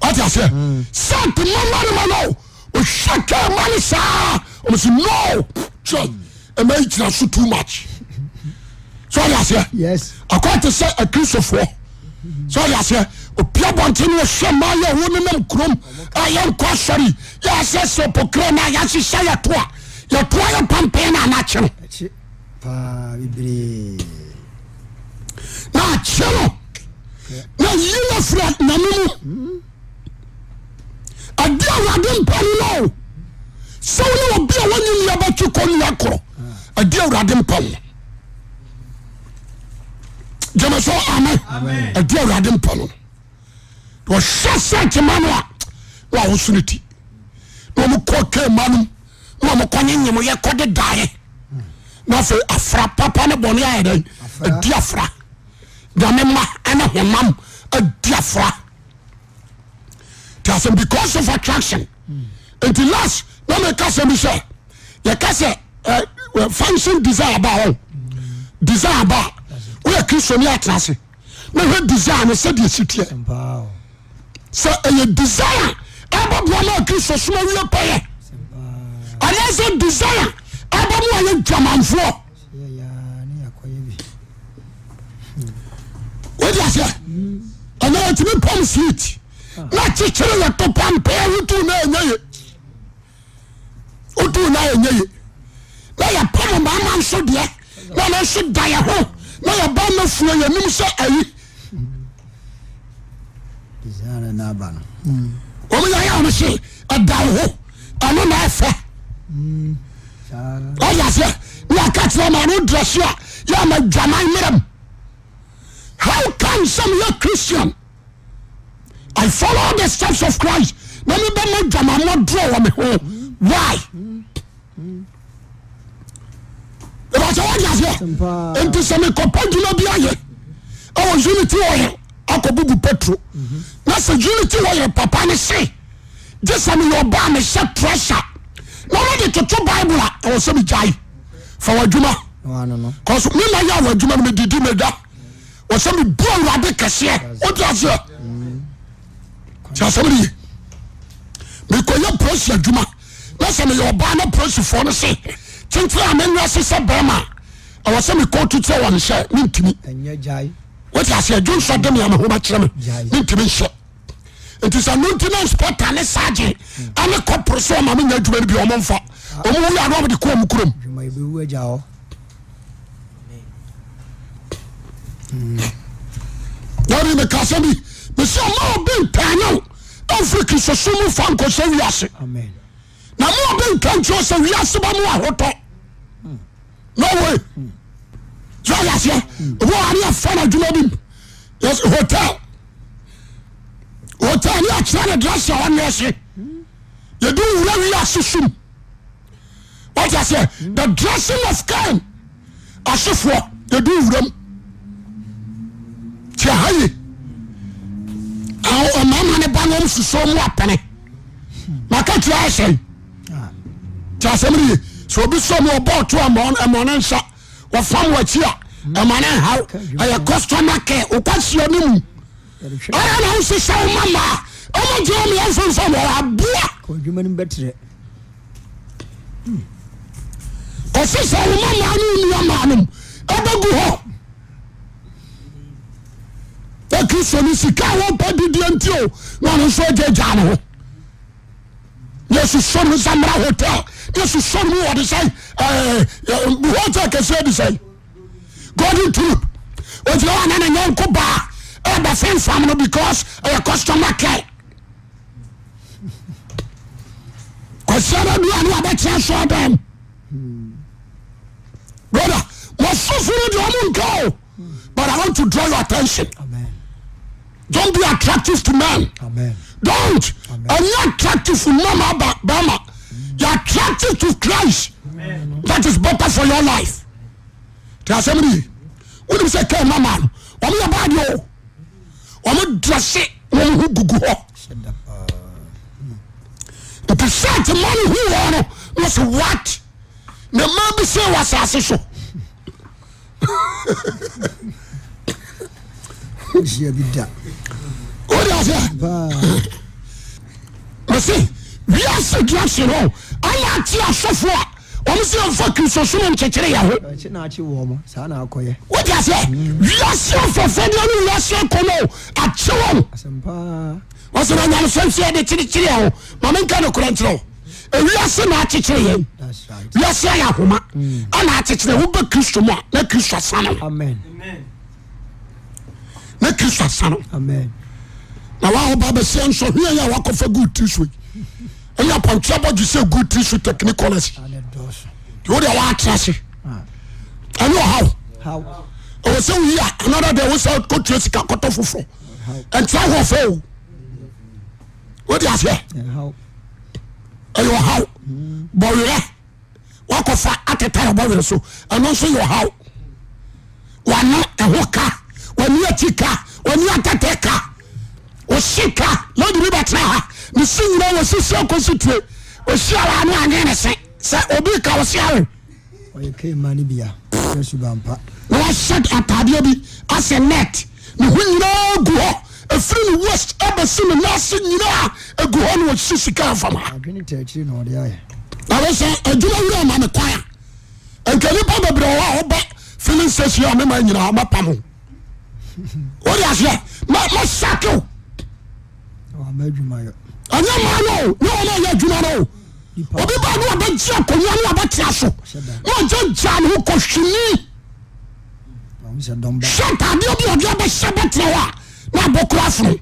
Speaker 1: Wate aseɛ? Mm. Sɛ ntoma mmarima no ohwɛ kaa ma no saa ɔmo si no kyerɛ ɛma yi gyina so too much. So ɔde aseɛ.
Speaker 2: Yes.
Speaker 1: Akɔ te sɛ akristofoɔ. So ɔde aseɛ. Opia bɔnten no ɔhwɛ mmaa yɛ ɔwɔ nenam kurom a yɛnkɔ asɔre yɛ asɛ sɛ ɔpɔkura na yɛahyehyɛ yɛto a yɛto ayɛ pampɛn na anakye no.
Speaker 2: Akyi paa bebree.
Speaker 1: Na akye no na yi no afiri nyame mu. Ade awurade mpɛ no no sɛ wo ne obi a wɔnye nni abɛtwe kɔnnua korɔ. Ade awurade mpɛ no. Gyeme so amen. Ade awurade mpɛ no. Wɔhyɛ sɛ gyema no a na wawoso ne ti na wɔn kɔ kɛma no na wɔn kɔ nyenyem yɛ kɔ de daeɛ na afei afra papa ne bɔne ayɛ dɛn adi afra nyame ma ɛne honam adi afra ti asɛm because of attraction nti last na meka sɛ bi sɛ yɛka sɛ eh, function desire ba hɔ desire ba woyɛ kristoni atena ase na hwɛ desire no sɛdeɛ si teɛ sɛ ɛyɛ desire ɛbɛboa ma kristo som awie pɛyɛ anaasɛ desire ɛbɛ mu ayɛ dwamanfoɔ wode aseɛ ɛnɛ yɛtumi pam sweet na kyekyere yɛ to pampɛɛ wotu na ɛnyɛ ye wotu na ɛnyɛ ye na yɛpam mmarima nso deɛ na ɔno nso da yɛ ho na yɛba ma fuo yɛnim sɛ ayi wɔn yɛ ayɛ wɔn se ɛda wo ho ɛno na ɛfɛ ɔyɛ aseɛ ne aka kyerɛ ma no dress a yɛ ama dwaman mmerɛm how can sɛ meyɛ Christian I follow the steps of Christ na mebɛma dwamammɔ dorɔ wɔ me ho why ìbàtɛ wọ́n di aseɛ nti sɛ mekɔpɛ dwuma bi ayɛ ɛwɔ unity oil akɔbubu petro na sɛ unity oil papa ne se gye sɛ meyɛ ɔbaa mehyɛ treasure na wɔde toto bible a ɛwɔ sɛ megyae fa w'adwuma kɔso me na yɛ w'adwuma no medidi meda wɔ sɛ mebu awurade kɛseɛ wode aseɛ nti asɛm no ye mekɔyɛ polisi adwuma na sɛ meyɛ ɔbaa na polisifoɔ no se kyenkyere a menwɛ se sɛ bɛrima a ɛwɔ sɛ mekɔɔto kyerɛ wɔn sɛ mentumi wote aseɛ dwonsɔ de me a me ho bɛkyerɛ me mentumi nhyɛ nti sɛ no nti na inspector ne sergeant ɛne kɔporo so ɔma menya adwuma no bi ɔmo mfa ɔmo wui a na ɔmo de kɔ ɔmo kurom dabi meka sɛ bi mesɛ ɔma obi ntaane wo ɛmfiri kristosom mu fa nkɔhyɛ wiase na ma obi nka nkyerɛ sɛ wiase ba mu ahotɔ no way so ɔyɛ aseɛ obi wɔ ane afa no adwuma bi mu yes hotel hotel ne akyerɛ ne dress a ɔnyɛ se yɛde wura wiase sum wọ́n aseɛ the dressing of Cain asefoɔ yɛde wura mu tí a ha yi ɔmama ne ba na wɔn soso mu apɛnɛ maka kyerɛ ayɛ sɛn tí asɛm no ye sɛ obi sɔ mu ɔbɔ ɔto ɛmɔ ne nsa wɔfam wɔ akyi a ɛma ne nhaw ɛyɛ customer care wokɔ no mu ɛyɛ na wosesa wo mama a ɔmo gyina ɔmo yɛn mfomfam wɔ aboa ɔsesa wo mama ne wo nua maa nom ɛbɛgu hɔ na kristo ne sika a wɔpɛ didiɛ nti o na ɔno nso agyagyaa ne ho Yesu sɔ ne nsa mmra hotel Yesu sɔ ne mu wɔde sɛn ɛɛ hotel kɛseɛ de sɛn golden tulip ogyina hɔ ana ne nyɔnko baa ɛbɛ fɛnfam no because ɛyɛ customer care kwasia na dua ne wabɛkyerɛ sɔɔ dɛm brother wɔsɔfo no deɛ ɔmo nka o. But I want to draw your attention.
Speaker 2: Amen.
Speaker 1: Don't be attractive to men.
Speaker 2: Amen.
Speaker 1: Don't. Amen. You're attractive to mama, Bama. You're attractive to Christ. Amen. That is better for your life. Tí a sẹ́mi ni wọ́n ní sẹ́ kẹ́ ẹ̀ mama no wọ́n yẹ báàdì o wọ́n dresse wọ́n ho gugu hɔ nti shirt ma no hu wɔn no wọ́n sɛ what na mmaa bi sɛ wɔ asase so.
Speaker 2: Nhyia bi da.
Speaker 1: Wode aseɛ? Mese wiase drugs no ana ate asɔfo a Wɔn sɛ yɛmfa Kristosom nkyekyere yɛn ho.
Speaker 2: Ɛkyi na akyi wɔn, saa na akɔyɛ.
Speaker 1: Wote aseɛ? Wiase afɛfɛdeɛ ne wiase akɔnnɔ akye wɔn.
Speaker 2: Asɛmpa.
Speaker 1: Wɔsɛ na nyamesom sɛ yɛde kyekyere yɛn ho. Ma menka nokorɛ nkyerɛ wo. Ewiase na akyekyere yɛn.
Speaker 2: That's right.
Speaker 1: Wiase ayɛ ahoma ɛna akyekyere. Wobɛ Kristo mu a na Kristo asane wo.
Speaker 2: Amen.
Speaker 1: Na Kristo asane wo.
Speaker 2: Amen.
Speaker 1: Na wa woba bɛsɛ nsɔhwɛ yi a wakɔfa gu tiri so yi. Ɛyɛ apɔnkyerɛ bɔdwe sɛ gu tiri so technicolors.
Speaker 2: Ane dɔɔso.
Speaker 1: Deɛ wode a woatra ase.
Speaker 2: Ah.
Speaker 1: Ɛne ɔhaw.
Speaker 2: How?
Speaker 1: Ɛwɔ sɛ woyi a another day wo sɛ kɔtua sika kɔtɔ foforɔ.
Speaker 2: How?
Speaker 1: Ɛntra hɔ fɛ o. Wode aseɛ?
Speaker 2: How?
Speaker 1: Ɛyɛ ɔhaw. Bɔwerɛ wakɔfa atetare bɔwerɛ so ɛno nso yɛ ɔhaw. Wano ɛho ka, wani akyi ka, wani atɛtɛ ka, ɔsi ka. Lady bi bɛtena ha ne si nyina wɔsisi akɔsi tire ɔsi a wano anyɛ ne se sɛ obi ka ɔsi awe.
Speaker 2: Ɔyɛ kee mma no bia. Ɔyɛ suban pa.
Speaker 1: Na wahyɛ ataadeɛ bi asɛ net ne ho nyinaa gu hɔ ɛfiri ne waist ɛbɛsi ne nan ase nyinaa ɛgu hɔ na ɔsi sika afam ha.
Speaker 2: Adwene taa akyiri na ɔde ayɛ.
Speaker 1: Na wei sɛ adwuma wura ma me kwan a nka nipa bebree wɔ hɔ a ɔba filling station a mema nyinaa mɛpam ho. Wode aseɛ mɛsake wo.
Speaker 2: Wama adwuma yɔ.
Speaker 1: Ɛnyɛ maa no o ne wɔn a ɛyɛ adwuma no o. Obi ba ne ɔbɛgye akonnwa ne ɔbɛtena so na ɔgyagya ne ho kɔhwini. Hyɛ ntaadeɛ bi ɔde abɛhyɛ bɛtena hɔ a na abɔ kora afono.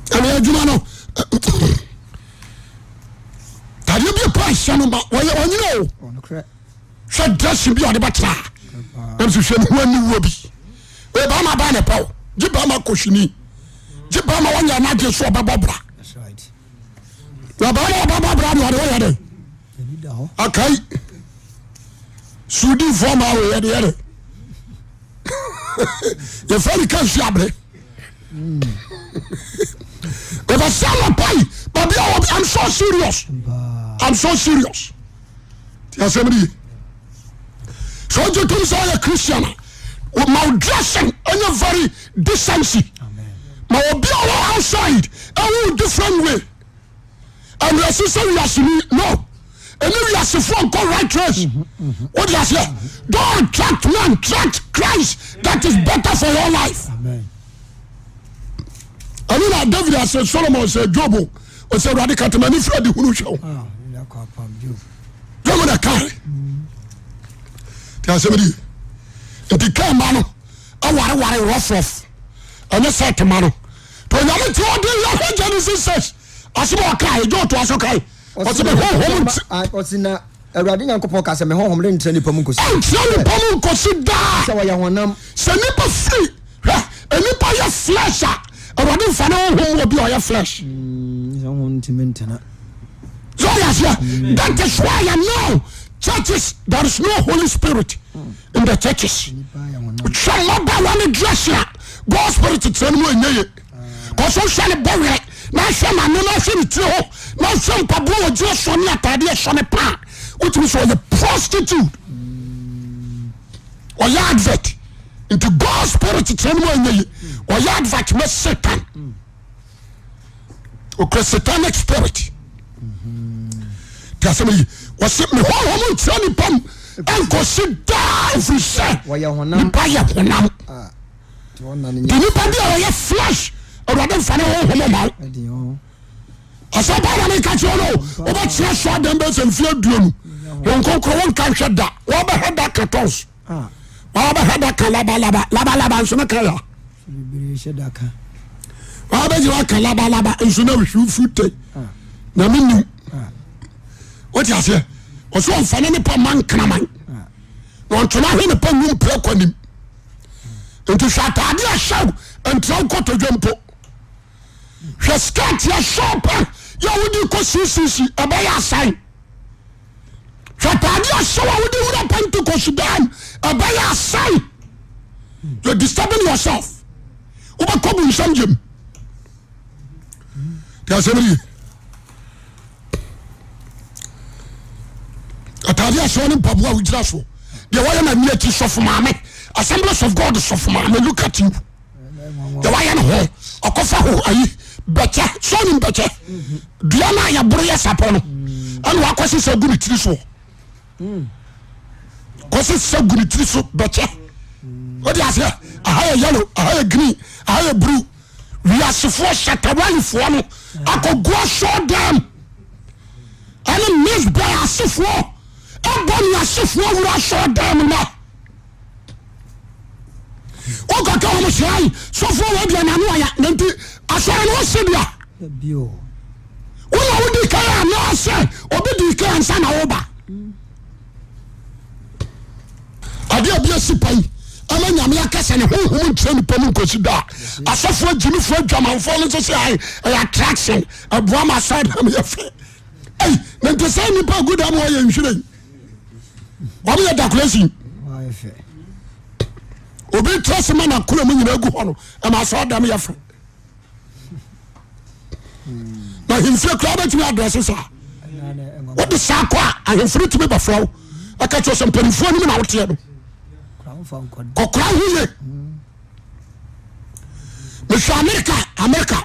Speaker 1: Ɛne adwuma no tadeɛ bi pa hyɛ no ma wɔyɛ ɔnyina o. Hwɛ dressing bi a ɔde bɛtena ha na nso hwɛ ne ho aniwuo bi. Wei bɛrima bɛn na ɛpɛ wo? Gye bɛrima kɔhwini. Gye bɛrima wɔnyɛ n'adwene so ɔbɛbɔ bra. Na bɛrima ɔbɛbɔ bra deɛ ɔde wɔyɛ dɛ. Akai suudifoɔ maa wei yɛde yɛ dɛ. Yɛfɛ ne ka nsu abere. Bɛbɛsɛ anɔpa yi baabi a wɔbi I'm so serious. I'm so serious. Ti asɛm ni ye. Sɛ ɔgye tom sɛ ɔyɛ Christian a, ma wo dressing ɛnyɛ very decency. Ma obi a ɔwɔ outside ɛwo different way. Ɛnrɛsi sɛ wiaseni no. Ɛne wiasefoɔ nkɔ right race. Wode aseɛ. Don't attract man, attract Christ. That is better for your life. Ɛno na David ase Solomon sɛ Job ɔsɛ Awurade katamani firi ade hunu hwɛ wo.
Speaker 2: Ah,
Speaker 1: Job na kae. Ti asɛm di. Nti kaa ma no awareware rɔfrɔf ɛne sɛ tema no. To onyame ti ɔde yɛ hwɛ Genesis 6 asɛm a ɔkae ɛgye ɔtoa so kae. Ɔsɛ me honhom nti.
Speaker 2: Ɔse na Awurade Nyankopɔn ka sɛ me honhom rentra nipa mu nkosi.
Speaker 1: Ɛntra nipa mu nkosi daa.
Speaker 2: Sɛ wɔyɛ honam.
Speaker 1: Sɛ nipa firi hwɛ nipa yɛ flesh a Awurade nfa ne honhom mu obi a ɔyɛ flesh.
Speaker 2: Sɛ honhom ntumi ntena.
Speaker 1: So ɔyɛ aseɛ. That is why I know churches there is no Holy Spirit in the churches. Hwɛ mmabaawa ne dress a God spirit tena no mu ɛnyɛ ye. Kɔsɔ hwɛ ne bɔwerɛ na ahwɛ n'ano na ahwɛ ne tiri ho na ahwɛ mpaboa a ɔgyina soɔ ne ataadeɛ ɛhyɛ ne paa wotumi sɛ ɔyɛ prostitute ɔyɛ advert nti God spirit tena no mu ɛnyɛ ye ɔyɛ advert ma Satan okura satanic spirit tí a sɛ mi yi wɔsi mi hɔhɔn mu ntina nipa mu ɛnkɔsi daa efiri sɛ nipa yɛ honam. Nti nipa bi a ɔyɛ flesh awurade nfa ne honhom ma wo. Asɛ baa na meka kyerɛ no wobɛkyerɛ so adɛn bɛ sɛ mfeɛ aduonu wɔn nkonkoro wo nka nhwɛ da wɔbɛhwɛ da ka tons wɔbɛhwɛ da ka labalaba labalaba nso ne ka ya wɔbɛgyina aka labalaba nso na hwehwɛ te na menim wote aseɛ ɔsɛ ɔmfa ne nipa ma nkraman na ɔntoma hwe nipa nwu mpira kɔ nim nti hwɛ ataade a hyɛw ntra wo kɔtɔdwa mpo hwɛ skirt a hyɛw pɛ yɛ wode kɔ ccc ɛbɛyɛ asan hwɛ ataade a hyɛw a wode wura Pentecost dan ɛbɛyɛ asan you're disturbing yourself wobɛkɔ bu nsɛm gyem tí asɛm ni yie ataade ahyɛ ne mpaboa a wogyina so deɛ wɔyɛ na nea akyi sɔfo maame Assemblies of God sɔfo maame look at you deɛ wɔayɛ ne ho ɔkɔfa ho ayi. Bɛkyɛ sɛ ɔnim bɛkyɛ dua no a yɛboro yɛ sapɔ no ɛna wakɔ sesa gu ne tiri soɔ kɔ sesa gu ne tiri so bɛkyɛ wode aseɛ aha yɛ yellow aha yɛ green aha yɛ blue wiasefoɔ shatawalifoɔ no akɔgu asɔɔ dɛm ɛne misbɛ asefoɔ ɛbɔ ne asefoɔ wura asɔɔ dɛm na wokɔka wɔn sɛ ayi sɔfoɔ wɔ deɛ n'ano ɔya na nti asɔre no ɔsi deɛ wona wodi kan anaasɛ obi di kan ansa na woba adeɛ bi asi pan ama nyame akasa ne honhom nkyerɛ nipa mu nkosi da a asɔfoɔ agyimifoɔ adwamanfoɔ no nso sɛ ayi ɛyɛ attraction ɛboa ma asɔre dɛm yɛ fɛ ɛyi na nti sɛ nipa gu dɛm wɔyɛ nhwiren wɔn yɛ decoration obi tẹ se ma na kura mu nyinaa gu hɔ no ɛma asɔ dɛm yɛ fɛ na ahemfie koraa bɛtumi adrɛse saa wode saa kɔ a ahemfo no tumi bɛfrɛ wo ɛka kyerɛ sɛ mpanimfoɔ anim na woteɛ no kɔkora ho ye mehwɛ Amerika Amerika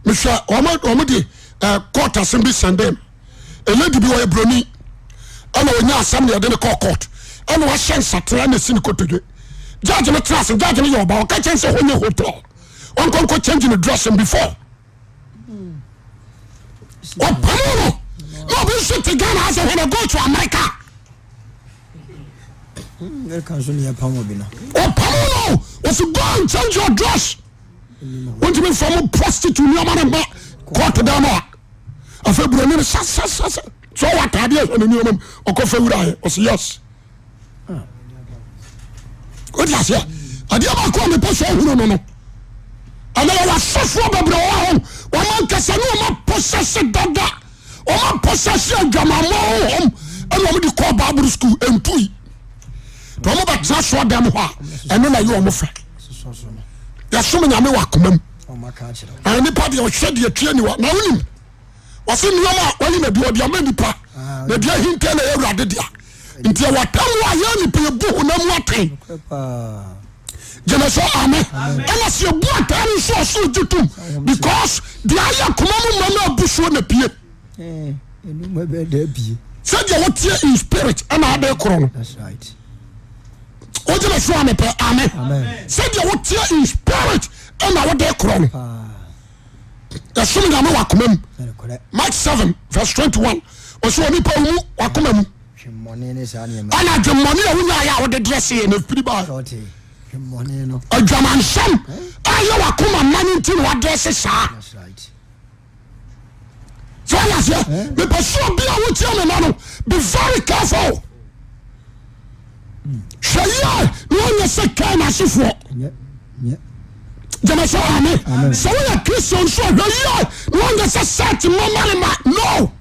Speaker 1: mehwɛ wɔn de court asɛm bi sɛndɛm lady bi ɔyɛ broni ɛna ɔnya asɛm na yɛde no kɔɔ court ɛna wahyɛ nsateaa na esi ne kotodwe judge no tena ase judge no yɛ ɔba ɔka kyɛn sɛ hɔ nyɛ hotel ɔnkɔnkɔ change ne dressing before ɔpamo no na obi nso te Ghana asɛ when I go to America
Speaker 2: America nso ne yɛpam obi no
Speaker 1: ɔpamo no ɔsi go and change your dress wontumi nfa mo prostitute nneɛma no mma court dan no a afei buroni no sasasasa sɛ ɔwɔ ataadeɛ hwɛ ne nneɛma mu ɔkɔfa wura yɛ ɔsɛ yes wode aseɛ adeɛ baako a mepɛ sɛ ɔhunu no no ɛnɛ yɛwɔ asɔfoɔ bebree wɔ hɔ wɔn ankasa ne wɔn apɔsɛse dada wɔn apɔsɛse adwamammɔ honhom ɛna wɔn de kɔɔ bible school ntui na wɔn bɛtena soɔ dɛm hɔ a ɛno na ɛyɛ wɔn fɛ yɛsom nyame wɔ akoma mu na nipa deɛ ɔhwɛ deɛ tua niwa na wonim wɔse nneɛma a wɔyi na deɛ ɔde ama nipa ah, na deɛ ahinta na ɛyɛ awurade dea nti ɛwɔ atam a yɛ nipa yɛbu honam mu atɛn gyeme sɛ ame ɛna sɛ yɛbu atɛn no nso ɔsoro gye tom because deɛ ayɛ koma mu ma no abusuo na pie sɛdeɛ woteɛ in spirit ɛna ade korɔ no wogyeme so amepɛ ame sɛdeɛ woteɛ in spirit ɛna wode korɔ no ɛsom nyame wɔ akoma mu Mark 7 verse 21 ɔsɛ onipa wo mu wakoma mu ɛna adwemmɔne a wonyaayɛ a wode drɛse yɛ na firi baa adwamansɛm ayɛ wakoma ma no nti na wadrɛse saa So wate aseɛ? Mepɛ sɛ obi a wotie me ma no be very careful. Hwɛ yie na wɔnyɛ sɛ Kain asefoɔ. Gyama sɛ ame. Sɛ woyɛ Kristo nso a hwɛ yie na wɔnyɛ sɛ Seth mmamarima. No.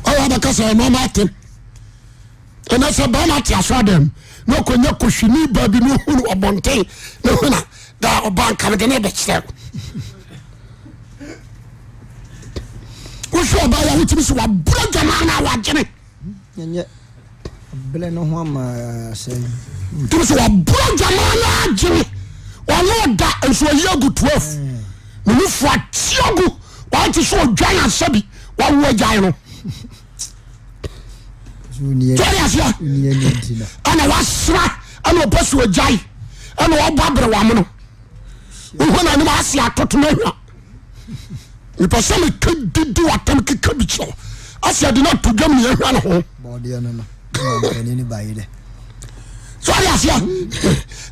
Speaker 1: Ɔyɛ abɛka sɛ ɛno ɔma atem. Ɛnɛ sɛ bɛrima te asɔre dɛm na ɔkɔnya kɔhwini baa bi na ɔhunu ɔbɔnten na huna da ɔba nka mede ne bɛkyerɛ wohwɛ ɔbaa yɛ wotumi sɛ wabrɛ dwamaa no a wagyene tumi sɛ wabrɛ dwamaa no agyene ɔno ɔda nso ɔyi agu 12 ne nufu ateagu wate sɛ ɔdwan asɛ bi wawo agyae no sɔre aseɛ ɛna wasra ɛna ɔpɛ so ɔgyae ɛna ɔbɔ abrɛ wam no wohu n'anim ase atoto no ahwa mepɛ sɛ meka didi watam keka bi kyerɛ ase ade no ato dwam ne ahwa ne ho sɔre aseɛ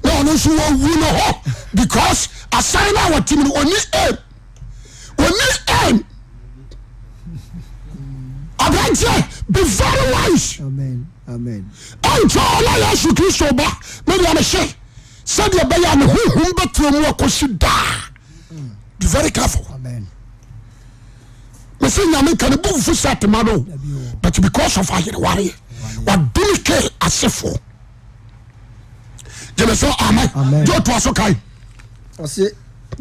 Speaker 1: na ɔno nso wɔwu no hɔ because asare no a wɔtem no ɔni aim ɔni aim aberanteɛ be very wise ɛnkyɛ ɔna Yesu Kristo ba me deɛ mehyɛ sɛdeɛ ɛbɛyɛ a ne honhom bɛtena mu akɔsi daa be very careful mese nyame nka ne bu mfu sɛ atema no but because of ayerewareɛ wadome ke asefoɔ gyeme sɛ amen gye ɔtoa so kae
Speaker 2: Ɔse,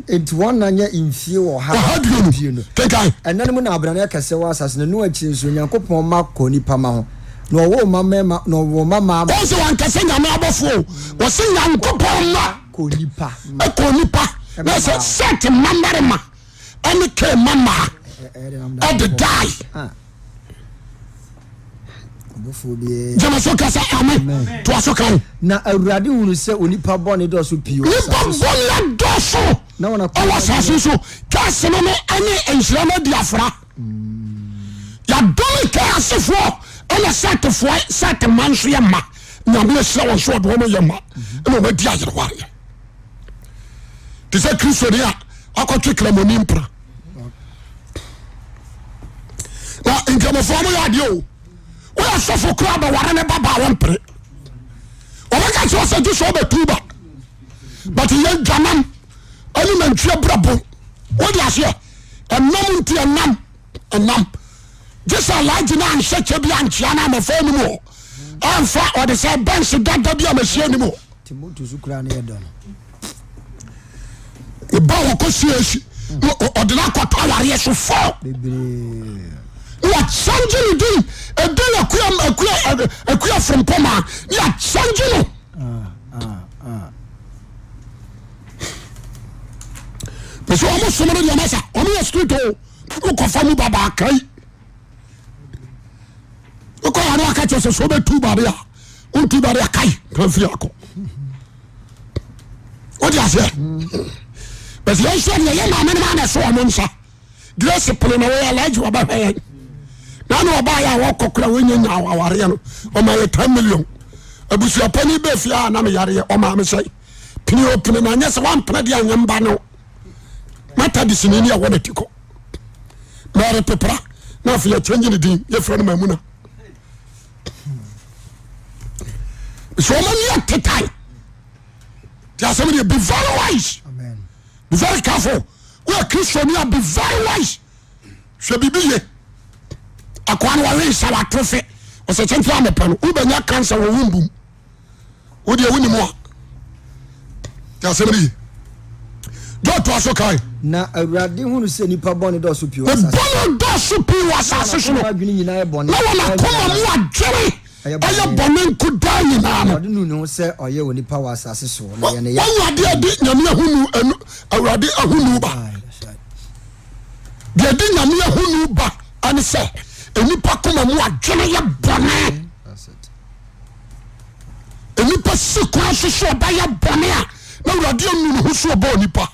Speaker 2: Enti wɔn nna nyɛ mfie ɔha
Speaker 1: aduonu. Kenkan.
Speaker 2: Ɛnna no mu na abrane akɛseɛ wɔ asase no. Noa akyiri nso, Onyankopɔn mma kɔɔ nnipa mma ho. Na ɔwoo mma mmarima, na ɔwoo mma mmaa.
Speaker 1: Wɔn sɛ wankasa Nyame abɔfoɔ o, wɔsɛ Nyankopɔn mma
Speaker 2: kɔɔ nipa.
Speaker 1: Ɛkɔɔ nipa. Na sɛ Set mma mmarima ɛne Kain mma mmaa ɛde dae. Gyeme so kasa amen. Toa so kan.
Speaker 2: Na Awurade hunu sɛ onipa bɔne dɔɔso pii wɔ asase so.
Speaker 1: Nipa bɔne adɔɔso ɛwɔ asase so. Kɛse no no ɛne nhyira no adi afra. Yɛadome Kain asefoɔ ɛna Setfoɔ Set mma nso yɛ mma. Nyame ahyira wɔn so ɔde wɔn yɛ mma ɛna wɔn adi ayerewareɛ. Te sɛ Kristoni a akɔtwe kramoni mpena. Na nkramofoɔ mo yɛ adeɛ o. Woyɛ sɔfo koraa bɛware ne ba baa wɔmpere. Wɔbɛka kyerɛ sɛ gye sɛ ɔbɛtu ba. But yɛn dwanam ɛne nantwie brɛbo. Wode aseɛ ɛnam nti ɛnam ɛnam gye sɛ alaagye no anhyɛ kyɛ bi ankyea no amɛfa anim hɔ amfa ɔde sɛ bɛnse dada bi amahyia anim hɔ ba wɔkɔ CAC ɔde no akɔtɔ awareɛ so fɔ na wakyɛngye ne din ɛdin akua akua akua frimpɔma ne akyɛngye no mese wɔn som no deɛ masa wɔn yɛ street o wokɔfa mu baba kai wokɔ yɛ no aka kyerɛ sɛ sɛ wobɛtu bade a wontu bade a kai ka firi akɔ wode aseɛ bɛsɛ yɛnhwɛ deɛ yɛ maame no ma na ɛso wɔn nsa Grace pene na wɔyɛ alaagye wɔbɛhwɛ yɛn na na ɔbaa yɛ a wɔkɔ kora wɔnyɛ nya awareɛ no ɔma yɛ 10 million abusuapani bɛ fie a na meyareɛ ɔma me sɛ pene o pene na nyɛ sɛ wampene deɛ anyɛ mba no mata de sini ne ɛwɔ n'ati kɔ mɛre pepra na afei yɛkyɛngye ne din yɛfrɛ no mamuna sɛ ɔma ne yɛ tetae nti asɛm deɛ be very wise be very careful woyɛ kristoni a be very wise hwɛ biribi ye akoa no wɔwe nsa wato fe ɔsɛ kyɛnkyɛn amepɛ no wobɛnya cancer wɔ wo mbum wodeɛ wonim a nti asɛm no ye dɔɔtoa so kae
Speaker 2: Na Awurade hunu sɛ nnipa bɔne dɔɔso pii wɔ asase
Speaker 1: bɔne dɔɔso pii wɔ asase so no
Speaker 2: na adwene nyinaa yɛ bɔne
Speaker 1: na wɔn akoma mu adwene ɛyɛ bɔne nko daa nyinaa no
Speaker 2: Awurade nuu ne ho sɛ ɔyɛ onipa wɔ asase so na ɛyɛ ne ya.
Speaker 1: Wɔn adeɛ adi nyame ahonu ɛnu awurade ahonu ba deɛ ɛdi nyame ahonu ba ɛne sɛ nnipa koma mu adwene yɛ bɔne nnipa si kwan so so ɔbɛyɛ bɔne a na awurade anu ne ho so ɔbɔ nipa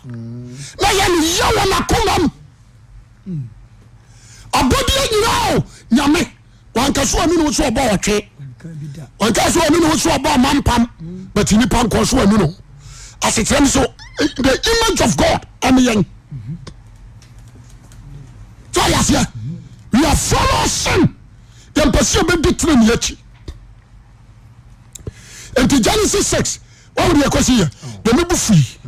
Speaker 1: na yɛ ne yɛ wɔn akoma mu abɔdeɛ nyinaa o nyame wanka so ɔne ne ho so ɔbɔ ɔtwe wanka so ɔne ne ho so ɔbɔ ɔmampam but nipa nkɔ so ɔne ne ho asekyerɛ ne so the image of God ɛne yɛn so ɔyɛ aseɛ we are follow sin yɛn pɛ sɛ yɛbɛdi tena ne akyi nti Genesis 6 wɔn deɛ ɛkɔ si yɛ na ne bu fui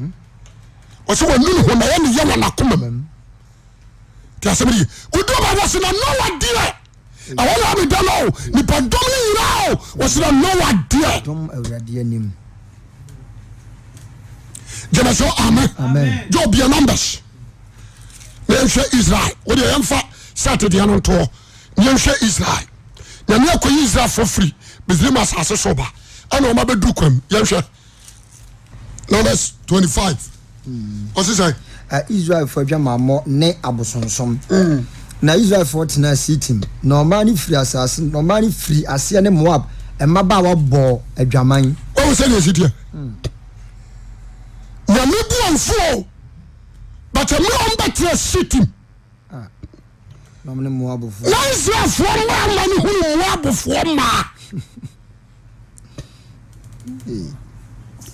Speaker 1: wɔsɛ wɔn nu ne ho na yɛ ne yɛ wɔn akoma mu. Ti asɛm ni wodu ba wɔsi na Noa deɛ ɛhɔ na abeda no o nipa dɔm no nyinaa o wɔsi na Noa deɛ.
Speaker 2: Dɔm Awurade anim.
Speaker 1: Gyeme so amen. Amen. Job yɛ numbers. Na yɛnhwɛ Israel. Wo deɛ yɛmfa sat deɛ no ntoɔ. Na yɛnhwɛ Israel. Nyame akɔyi Israelfoɔ firi Misraim asase so ba. Ɛna wɔn abɛduru kwam. Yɛnhwɛ. Numbers 25. Ɔsi sɛ.
Speaker 2: Israelfoɔ adwamammɔ ne abosonsom. Na Israelfoɔ tenaa Sitim, na ɔman no firi asase, na ɔman no firi aseɛ ne Moab mmabaawa bɔɔ adwaman.
Speaker 1: Wɔn sɛ deɛ si teɛ. Nyame bu wɔn fo o, but mmerɛ wɔn bɛtena Sitim.
Speaker 2: Na wɔn ne Moabfoɔ.
Speaker 1: Na Israelfoɔ mmaa ma no hunu Moabfoɔ mmaa.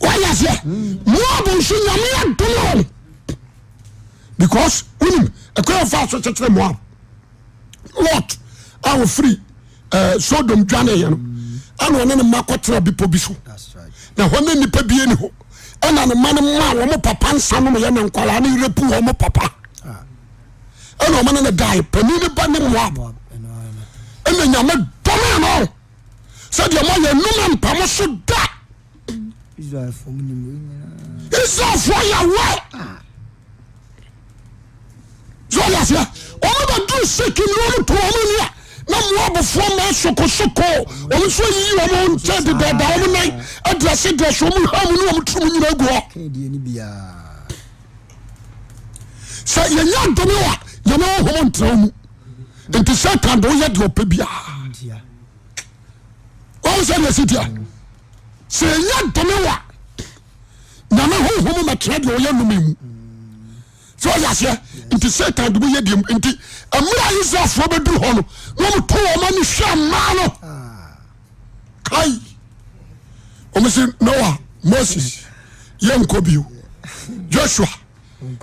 Speaker 1: Wọ́n yà sẹ́, Moab nso nyame adom o. Because wonim ɛkwan yɛ fa so kyekyere Moab. Lot a wɔfiri eh, Sodom dwaneeɛ no ɛna ɔne ne mma kɔtena bepɔ bi so. Na hɔ ne nnipa bie ni hɔ. Ɛna ne mma no maa wɔn papa nsa nom yɛ na nkwadaa no repu wɔn papa. Ɛna wɔn ne no dae panin no ba ne Moab. Ɛna nyame dɔmee no. Sɛdeɛ moayɛ nnome mpa mo so da. Israelfoɔ yɛ awɛ. So ɔyɛ aseɛ. Wɔn bɛ duru Sikim na wɔn to wɔn ni a. Na Moabfoɔ mmaa sokosoko, wɔn nso ayiyi wɔn ho nkyɛn dedaada wɔn nan aduaseduase wɔn hwam ne wɔn tirim nyinaa gu hɔ. Sɛ yɛnya adome a, Nyame honhom ntena wo mu. Nti Satan de woyɛ deɛ ɔpɛ biara. Wɔn sɛ deɛ si teɛ. Sɛ yɛnya dome a, Nyame honhom mɛtena deɛ ɔyɛ nnome mu. Sɛ ɔyɛ aseɛ nti Satan de woyɛ deɛ nti mmerɛ a Israelfoɔ bɛduru hɔ no na wɔn to wɔn ani hwɛ mmaa no. Kai wɔn si Noah Moses yɛnkɔ bio Joshua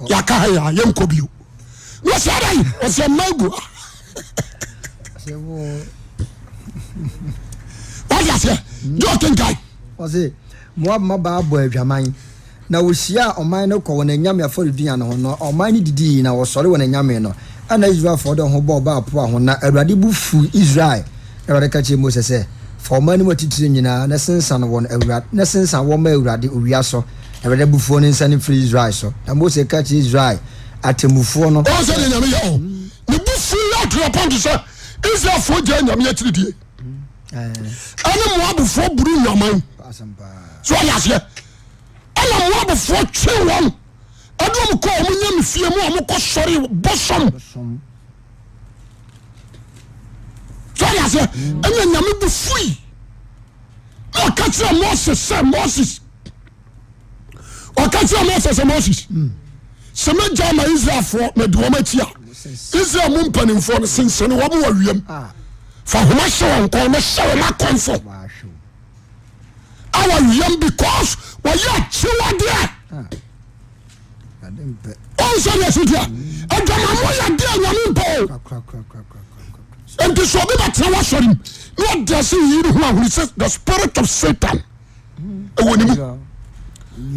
Speaker 1: yɛaka ha yɛ a yɛnkɔ bio na ɔsɛ adan ɔsɛ mmaa gu ha wọ́n yà sẹ́ jọ́ kenkan.
Speaker 2: Ɔse Moab mmabaa bɔ adwaman, na wɔhyiaa ɔman no kɔɔ wɔn anyame afɔreduan no ho, na ɔman no didii, na wɔsɔre wɔn anyame no. Ɛnna Israelfoɔ de wɔn ho bɔɔ Baal Peor ho, na Awurade bo fuu Israel. Na Awurade ka kyerɛɛ Mose sɛ, Fa ɔman no mu atitire nyinaa, na sensane wɔn Awurade, na sensane wɔn ma Awurade owia so, na Awurade abufuo no nsane mfiri Israel so. Na Mose ka kyerɛɛ Israel atemmufoɔ no.
Speaker 1: Ɔn sɛdeɛ Nyame yɛ ɔ. Ne bo fuu yɛ to the point sɛ Israelfoɔ gyaa Nyame akyiridie. Ɛne Moabfoɔ buru nnwaman. So ɔyɛ aseɛ. Ɛna Moabfoɔ twe wɔn ɛde wɔn kɔ wɔn nyame fie mu a wɔn kɔ sɔre bosom. So ɔyɛ aseɛ. Ɛna Nyame bo fui. Na ɔka kyerɛ Moses sɛ Moses ɔka kyerɛ Mose sɛ Moses sɛ mɛgya ma Israelfoɔ na di wɔn akyi a Israel mu mpanimfoɔ no sensɛne wɔn wɔ wiem ah. fa homa hyɛ wɔn kɔn na hyɛ wɔn akɔmfo awɔ wiem because wɔyɛ akyiwadeɛ ah. ɔn sɛ deɛ so deɛ adwamamɔ yɛ adeɛ nyame mpɛ o nti sɛ obi bɛtena w'asɔre mu na ɔde ase yiyi ne ho ahunu sɛ the spirit of Satan ɛwɔ ne mu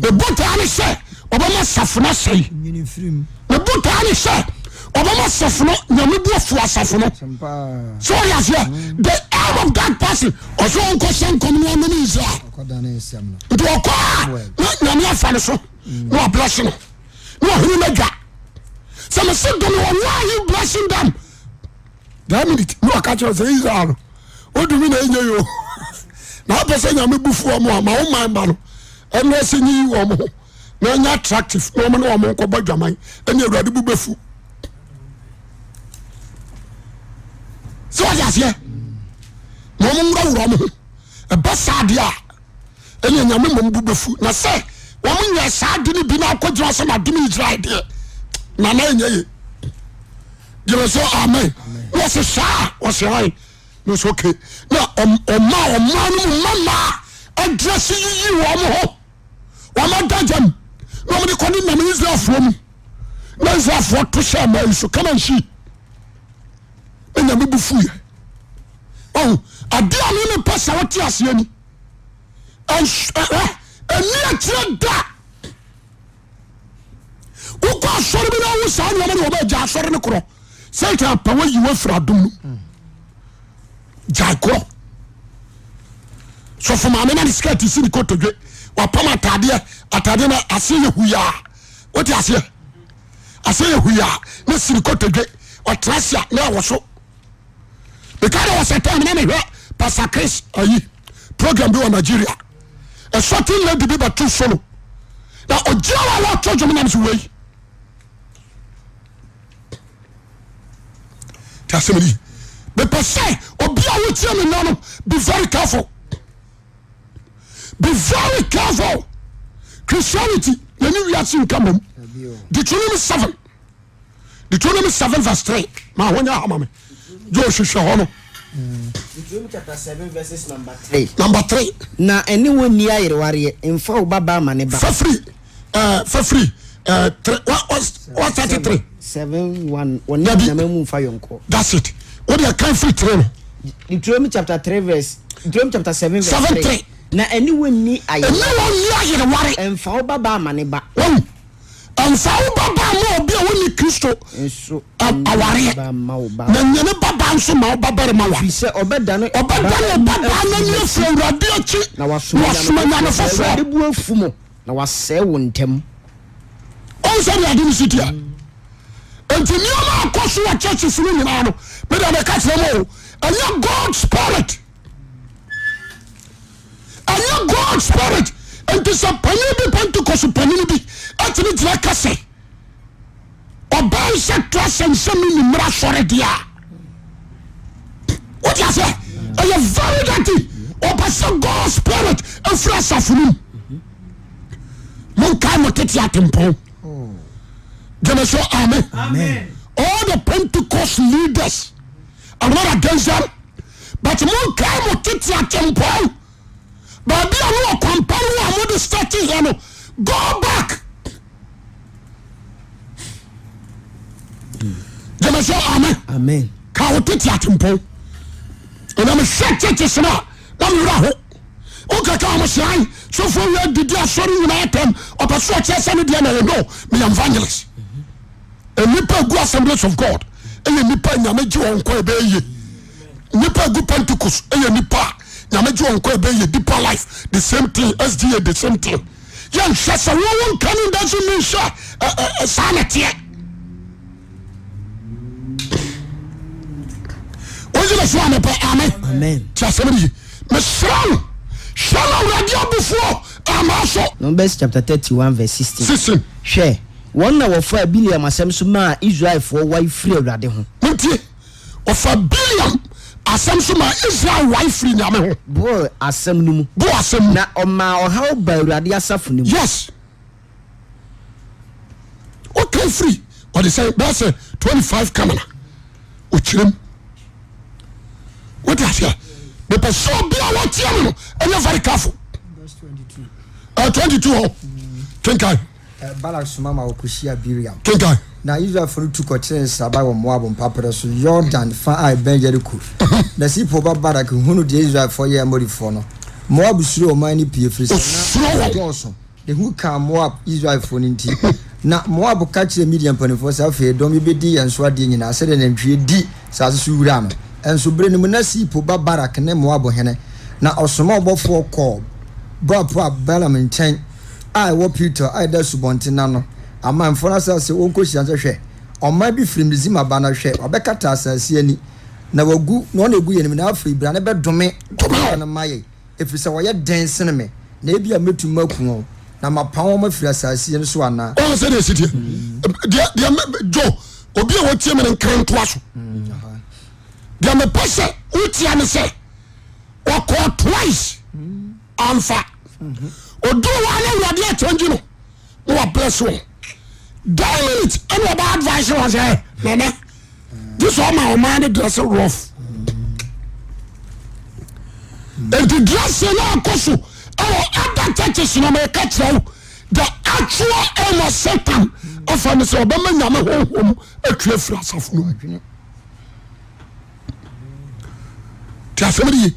Speaker 1: ne botaa ne sɛ ɔbɛma asafo no asɛe ne botaa ne sɛ ɔbɛma asafo no nyame bu afu asafo no sɛ ɔyɛ aseɛ the aim of that person ɔsɛ ɔnkɔ sɛ nkɔm no ɔnom Israel nti ɔkɔ a na nyame afa no so na wabless no na ɔhene no adwa sɛ mese dome wɔ why you blessing them that minute ne ɔka kyerɛ sɛ Israel no wodumi na ɛnyɛ yi o na wopɛ sɛ nyame bu fu wɔn a ma wo man ma no ɛno ɛsɛ nyiyi wɔn ho na ɛnyɛ attractive na wɔn ne wɔn nkɔbɔ adwaman ɛne awurade bu bɛfu sɛ wɔde aseɛ na wɔn nwurawura wɔn ho ɛbɛ saa adeɛ a ɛne nyame mmom bu bɛfu na sɛ wɔn nyɛ saa ade no bi na akɔgyina sɛ madom Israel deɛ na na ɛnyɛ ye gyeme sɛ amen na ɔse saa ɔse ae na ɔse okay na ɔma ɔma no mu mama adrɛse yiyi wɔn ho wɔn adagyam na wɔn de kɔ ne nam Israelfoɔ mu na Israelfoɔ to hyɛ ɔma yi so come and see na nyame bu fu yɛ ɔho adeɛ a ne mepɛ sɛ wote aseɛ ni ɛni akyerɛ da wokɔ asɔre bi na wohu saa nneɛma no wɔbɛgya asɔre no korɔ satan apɛ wayi wafiri adom no gyae korɔ sɔfo maame na ne skirt si ne kotodwe wapam ataadeɛ ataadeɛ no aseɛ yɛ huyaa wote aseɛ aseɛ yɛ huyaa na si ne kotodwe ɔtena ase a na ɛwɔ so because there was a time na mehwɛ Pastor Chris ayi program bi wɔ Nigeria a certain lady bi bɛto solo na ɔgyina hɔ a wɔto dwom nam so wei tí asɛm ni mepɛ sɛ obi a wotie me nna no be very careful be very careful Christianity yɛne wiase nka mmom Deuteronomy 7 Deuteronomy 7 verse 3 ma ho nyɛ hama me gye ohwehwɛ hɔ no.
Speaker 3: Deuteronomy chapter 7 verses number 3.
Speaker 1: Number 3.
Speaker 3: Na ɛne wɔn nni ayerewareɛ, mfa wo babaa ma ne ba.
Speaker 1: Fafiri ɛɛ eh, fafiri ɛɛ eh, three wa wa wa 33.
Speaker 3: 7 1 wɔne agyinama mu mfa yɔnkoɔ.
Speaker 1: That's it. Wo deɛ kan firi 3 no.
Speaker 3: Deuteronomy chapter 3 verse Deuteronomy chapter 7 verse 3. 7 3. Na ɛne wɔn nni
Speaker 1: ayerewareɛ. Ɛne wɔn nni ayereware.
Speaker 3: Mfa wo babaa ma ne ba.
Speaker 1: Wɔn. Mfa wo babaa ma obi a ɔnni Kristo awareɛ, na nyɛ ne babaa nso ma wo babarima wa.
Speaker 3: Ɛfiri sɛ ɔbɛdane
Speaker 1: ɔbɛdane ɔbabaa no ani afiri Awurade akyi
Speaker 3: na wasoma
Speaker 1: anyame foforɔ.
Speaker 3: Awurade bo afu mo na wasɛe wo ntɛm.
Speaker 1: Ɔn sɛ deɛ ade no si teɛ. Nti nneɛma a ɛkɔ so wɔ churches no nyinaa no, me deɛ meka kyerɛ mo o, Ɛnyɛ God spirit. Ɛnyɛ God spirit. Nti sɛ panyin bi Pentecost panyin bi ɛtumi gyina ka sɛ ɔbaa nhyɛ trasa nhyɛ mi ni mmara sɔre deɛ a wote aseɛ ɛyɛ very dirty. Ɔpɛ sɛ God spirit efiri asafo no mu. Monkae mo tete atempɔn. Gyeme so amen. All the Pentecost leaders, I'm not against them, but monkae mo tete atempɔn. Baabi a ne ɔkwampa no a mode starte yɛ no, go back. Gyeme so amen.
Speaker 3: Amen.
Speaker 1: Ka wo tete atempɔn. Ɛna mehwɛ churches no a na mewerɛ ho. Wokeka wɔn sɛ ae sɔfoɔ wei adidi asɔre nyinaa atɛm ɔpɛ so ɔkyerɛ sɛ ne deɛ na yɛ no meyɛ evangelist. Nnipa gu Assemblies of God ɛyɛ nnipa nyame gye wɔn nkwa ɛbɛyɛ yie. Nnipa gu Pentecost ɛyɛ nnipa a nyame gye wɔn nkwa ɛbɛyɛ yie. Deeper Life the same thing, SDA the same thing. Yɛnhwɛ sɛ wɔn wɔn nka no doesn't mean sɛ saa na ɛteɛ. Wogye me so a mepɛ amen. Ti asɛm no ye. Mesrɛ wo, hwɛ na Awurade abufuo amma so.
Speaker 3: Numbers chapter 31 verse 16.
Speaker 1: 16.
Speaker 3: Hwɛ, wɔn na wɔfaa Bileam asɛm so maa Israelfoɔ wae firii Awurade ho.
Speaker 1: Montie, wɔfaa Bileam asɛm so maa Israel wae firii Nyame ho.
Speaker 3: Beor asɛm no mu.
Speaker 1: Beor asɛm mu.
Speaker 3: Na ɔmaa ɔhaw baa Awurade asafo no mu.
Speaker 1: Yes. Woka firi ɔde sɛ bɛyɛ sɛ 25 kamana ɔkyerɛm wote aseɛ mepɛ sɛ obi a wɔteɛ me no ɛnyɛ very careful. 22 hɔ kenkan.
Speaker 2: Balak soma ma wɔkɔhyia Bileam.
Speaker 1: Kenkan.
Speaker 2: Na Israelfoɔ no tu kɔkyeree nsraban wɔ Moab mpaperɛ so, Yordan fa a ɛbɛn Yeriko. Na Sipor ba Balak hunuu deɛ Israelfoɔ yɛɛ Amorifoɔ no. Moab suroo ɔman no pii, ɛfiri sɛ na wɔdɔɔso. Ehu kaa Moab Israelfoɔ no nti. Na Moab ka kyerɛɛ Midian mpanimfoɔ sɛ, Afei dɔm yi bɛdi yɛn so adeɛ nyinaa sɛdeɛ nantwie di asase so wira no. Nso berɛ no mu na Sipor ba Balak ne Moab hene. Na ɔsomaa ɔbɔfoɔ kɔɔ Beor Balaam nkyɛn a ɛwɔ Petor a ɛda asubɔnten no ano, amanfoɔ no asase, wɔnkɔhyia no sɛ, Hwɛ, ɔman bi firi Misraim aba, na hwɛ, wɔabɛkata asase ani, na wɔagu, na wɔn na ɛgu yɛn anim, na afei bra na bɛdome ɔman no ma yɛn. Ɛfiri sɛ wɔyɛ den sene me, na ebia mɛtumi maku wɔn, na mapam wɔn afiri asase yi so anaa?
Speaker 1: Wɔn sɛ deɛ ɛsi teɛ. Deɛ deɛ mɛ jo obi a wɔtie mi no nkran ntoa so. Deɛ mepɛ sɛ wotia ne sɛ ɔkɔɔ twice amfa. Oduru hɔ a na awurade akyɛngye no na wa bless wɔn. That minute ɛna ɔba advice wɔn sɛ nana. Gye sɛ ɔma ɔman no dress rough. Nti dressing no akɔ so ɛwɔ other churches no mɛka kyerɛ wo the actual aim of Satan afa ne sɛ ɔbɛma nyame honhom atwi afiri asafo no mu. Ti asɛm no ye.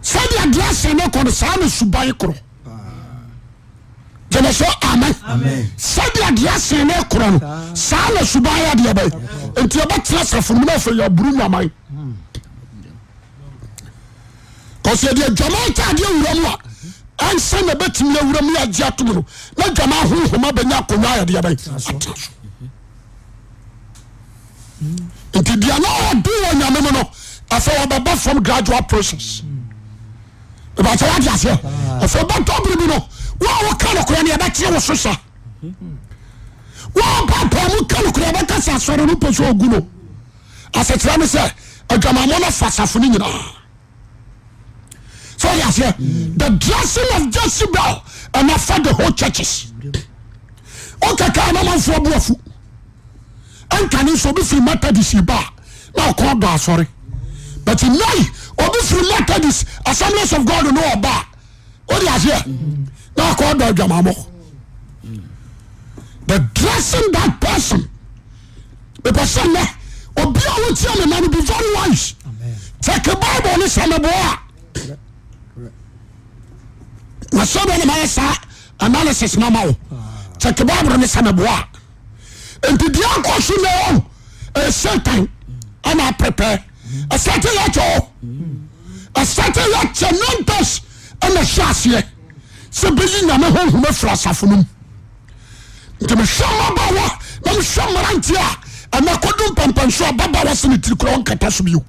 Speaker 1: Sɛdeɛ dressing no kɔ no saa na suban korɔ. Gyeme so amen. Sɛdeɛ deɛ asen ne korɔ no saa na suban yɛ adeɛ bɛyɛ. Nti yɛbɛtena asafo no mu na afei yɛaburu nwaman. Kɔsɛ yɛde adwaman ataadeɛ wura mu a ansa na bɛtumi awura mu yɛagye atom no na adwaman honhom abɛnya akonnwa ayɛ deɛ bɛyɛ atena so. Nti deɛ na ɔde wɔ nyame mu no afei ɔbɛba fam gradual process. Ìbàkyɛ wate aseɛ afei bɛtɔ bere bi no wo a woka nokorɛ no yɛbɛkyerɛ wo so sa wo a paapaa mu ka nokorɛ yɛbɛka sɛ asɔre no pɛ sɛ ɔgu no asekyerɛ ne sɛ adwamammɔ no fa asafo no nyinaa sɛ wode aseɛ the dressing of Jezebel and affect the whole churches wokɛkaa na manfoɔ bu afu ɛnkane nso obi firi Methodist ba a na ɔkɔn dɔ asɔre but nnai obi firi Methodist Assemblies of God no ɔba a wode aseɛ na ɔkɔn dɔ adwamamɔ the dressing that person mepɛ sɛ nnɛ obi a wotia me ma no be very wise check Bible ne sɛ meboa a na sɛ bɛ ne mayɛ saa analysis na ma wo check Bible ne sɛ meboa a nti deɛ akɔ so nɛ o ɛyɛ Satan ɛna aprepare ɛsɛte yɛ kyɛ o ɛsɛte yɛ kyɛ nantas ɛna hyɛ aseɛ sɛ bɛyi nyame honhom afiri asafo no mu nti mehwɛ mmabaawa na mehwɛ mmeranteɛ a Ɛnɛ kɔdu mpɛmpɛnso a baba wɔ se ne tiri kora ɔnkata so bio.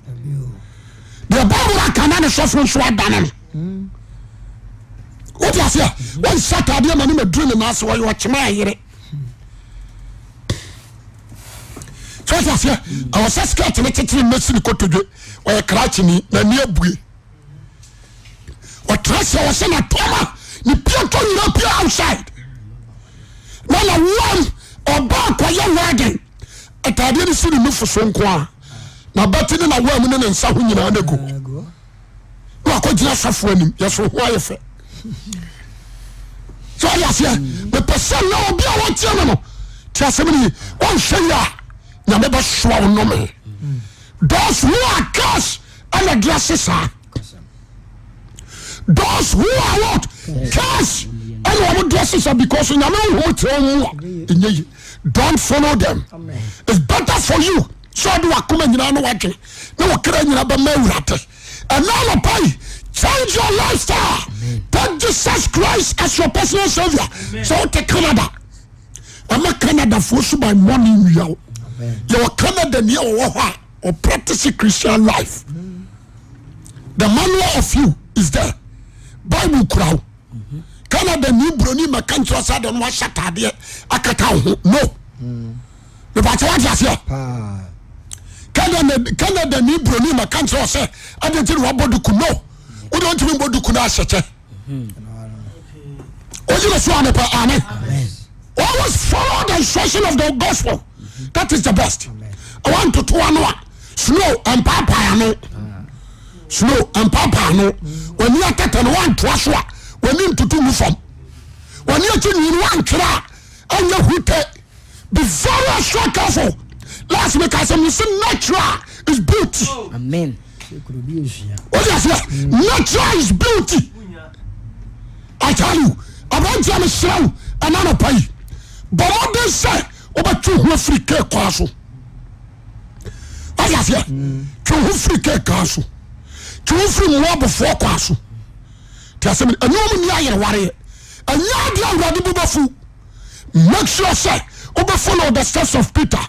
Speaker 1: Deɛ Bible aka na ne sɔfo nso adane no. Wote aseɛ? Wɔnhyɛ ataadeɛ ma ne maduru ne nan ase, wɔyɛ ɔkyema ayere. So wote aseɛ? Ɛwɔ sɛ skirt ne kyekyere mmɛsi ne kotodwe, ɔyɛ krakyeni, n'ani abue. Ɔtra sɛ ɔsɛ n'atɔma ne piatɔ nyina pia outside. Na na wɔn ɔbaa kɔyɛ wedding ataadeɛ no si ne nufu so nko a na bɛte ne na wɔn ne ne nsa ho nyinaa na gu. Na wakɔgyina sɔfo anim yɛso ho ayɛ fɛ. So ɔde aseɛ mepɛ sɛ na obi a wɔtie me no te asɛm no yi wɔnhwɛ yi a nyame bɛsoa wo nnome. Those who are cursed ɛna de ase saa. Those who are what? Cursed ɛna wɔn de ase saa because nyame honhom kyerɛ wɔn mu a ɛnyɛ yi. Don't follow them. It's better for you sɛ ɔde wakoma nyinaa ne wadwene ne wɔkra nyinaa bɛma awurade. Ɛna anɔpa yi change your lifestyle. Take Jesus Christ as your personal savior. Sɛ wote Canada ɛma Canada foɔ suban mmɔne nwia wo. Yɛwɔ Canada ni a wɔwɔ hɔ a ɔpractice Christian life. The manual of you is there. Bible kura wo. Canada ni buroni mɛka nkyerɛ sɛ de no wahyɛ ataadeɛ akata wo ho no. Mepakyɛ wate aseɛ. Canada Canada ni buroni mɛka nkyerɛ sɛ ade nti na wabɔ duku no. Wode wontumi mbɔ duku no ahyɛ kyɛ. Ogyina so anɔpa amen. Always follow the instruction of the gospel. That is the best. Ɛwɔ ntoto ano a snow mpaapaa ano. Snow mpaapaa ano. W'ani atɛtɛ no wantoa so a w'ani ntutu ngu fam. W'ani akyi nwi no wantwerɛ a ɛnyɛ hute. Be very extra careful. Last week I said, you see, natural is beauty.
Speaker 3: Amen.
Speaker 1: What do you say? Natural is beauty. I tell you, aberanteɛ mesrɛ wo ɛna anɔpa yi bɔ mmɔden sɛ wobɛtwe ho afiri kee kwan so. Wate aseɛ? Twe ho firi kee kwan so. Twe ho firi mmoabofoɔ kwan so. Te asɛm no, ɛne wɔn nni ayerɛwareɛ. Ɛnyɛ adeɛ a Awurade bo bɛfu. Make sure sɛ wobɛ follow the steps of Peter,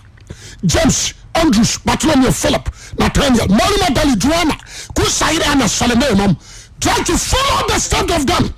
Speaker 1: James, Andrews, Bartholomew, Philip, Nathaniel, Mary Magdalene, Joanna, Kusaire, and Salome nom. Try to follow the steps of them.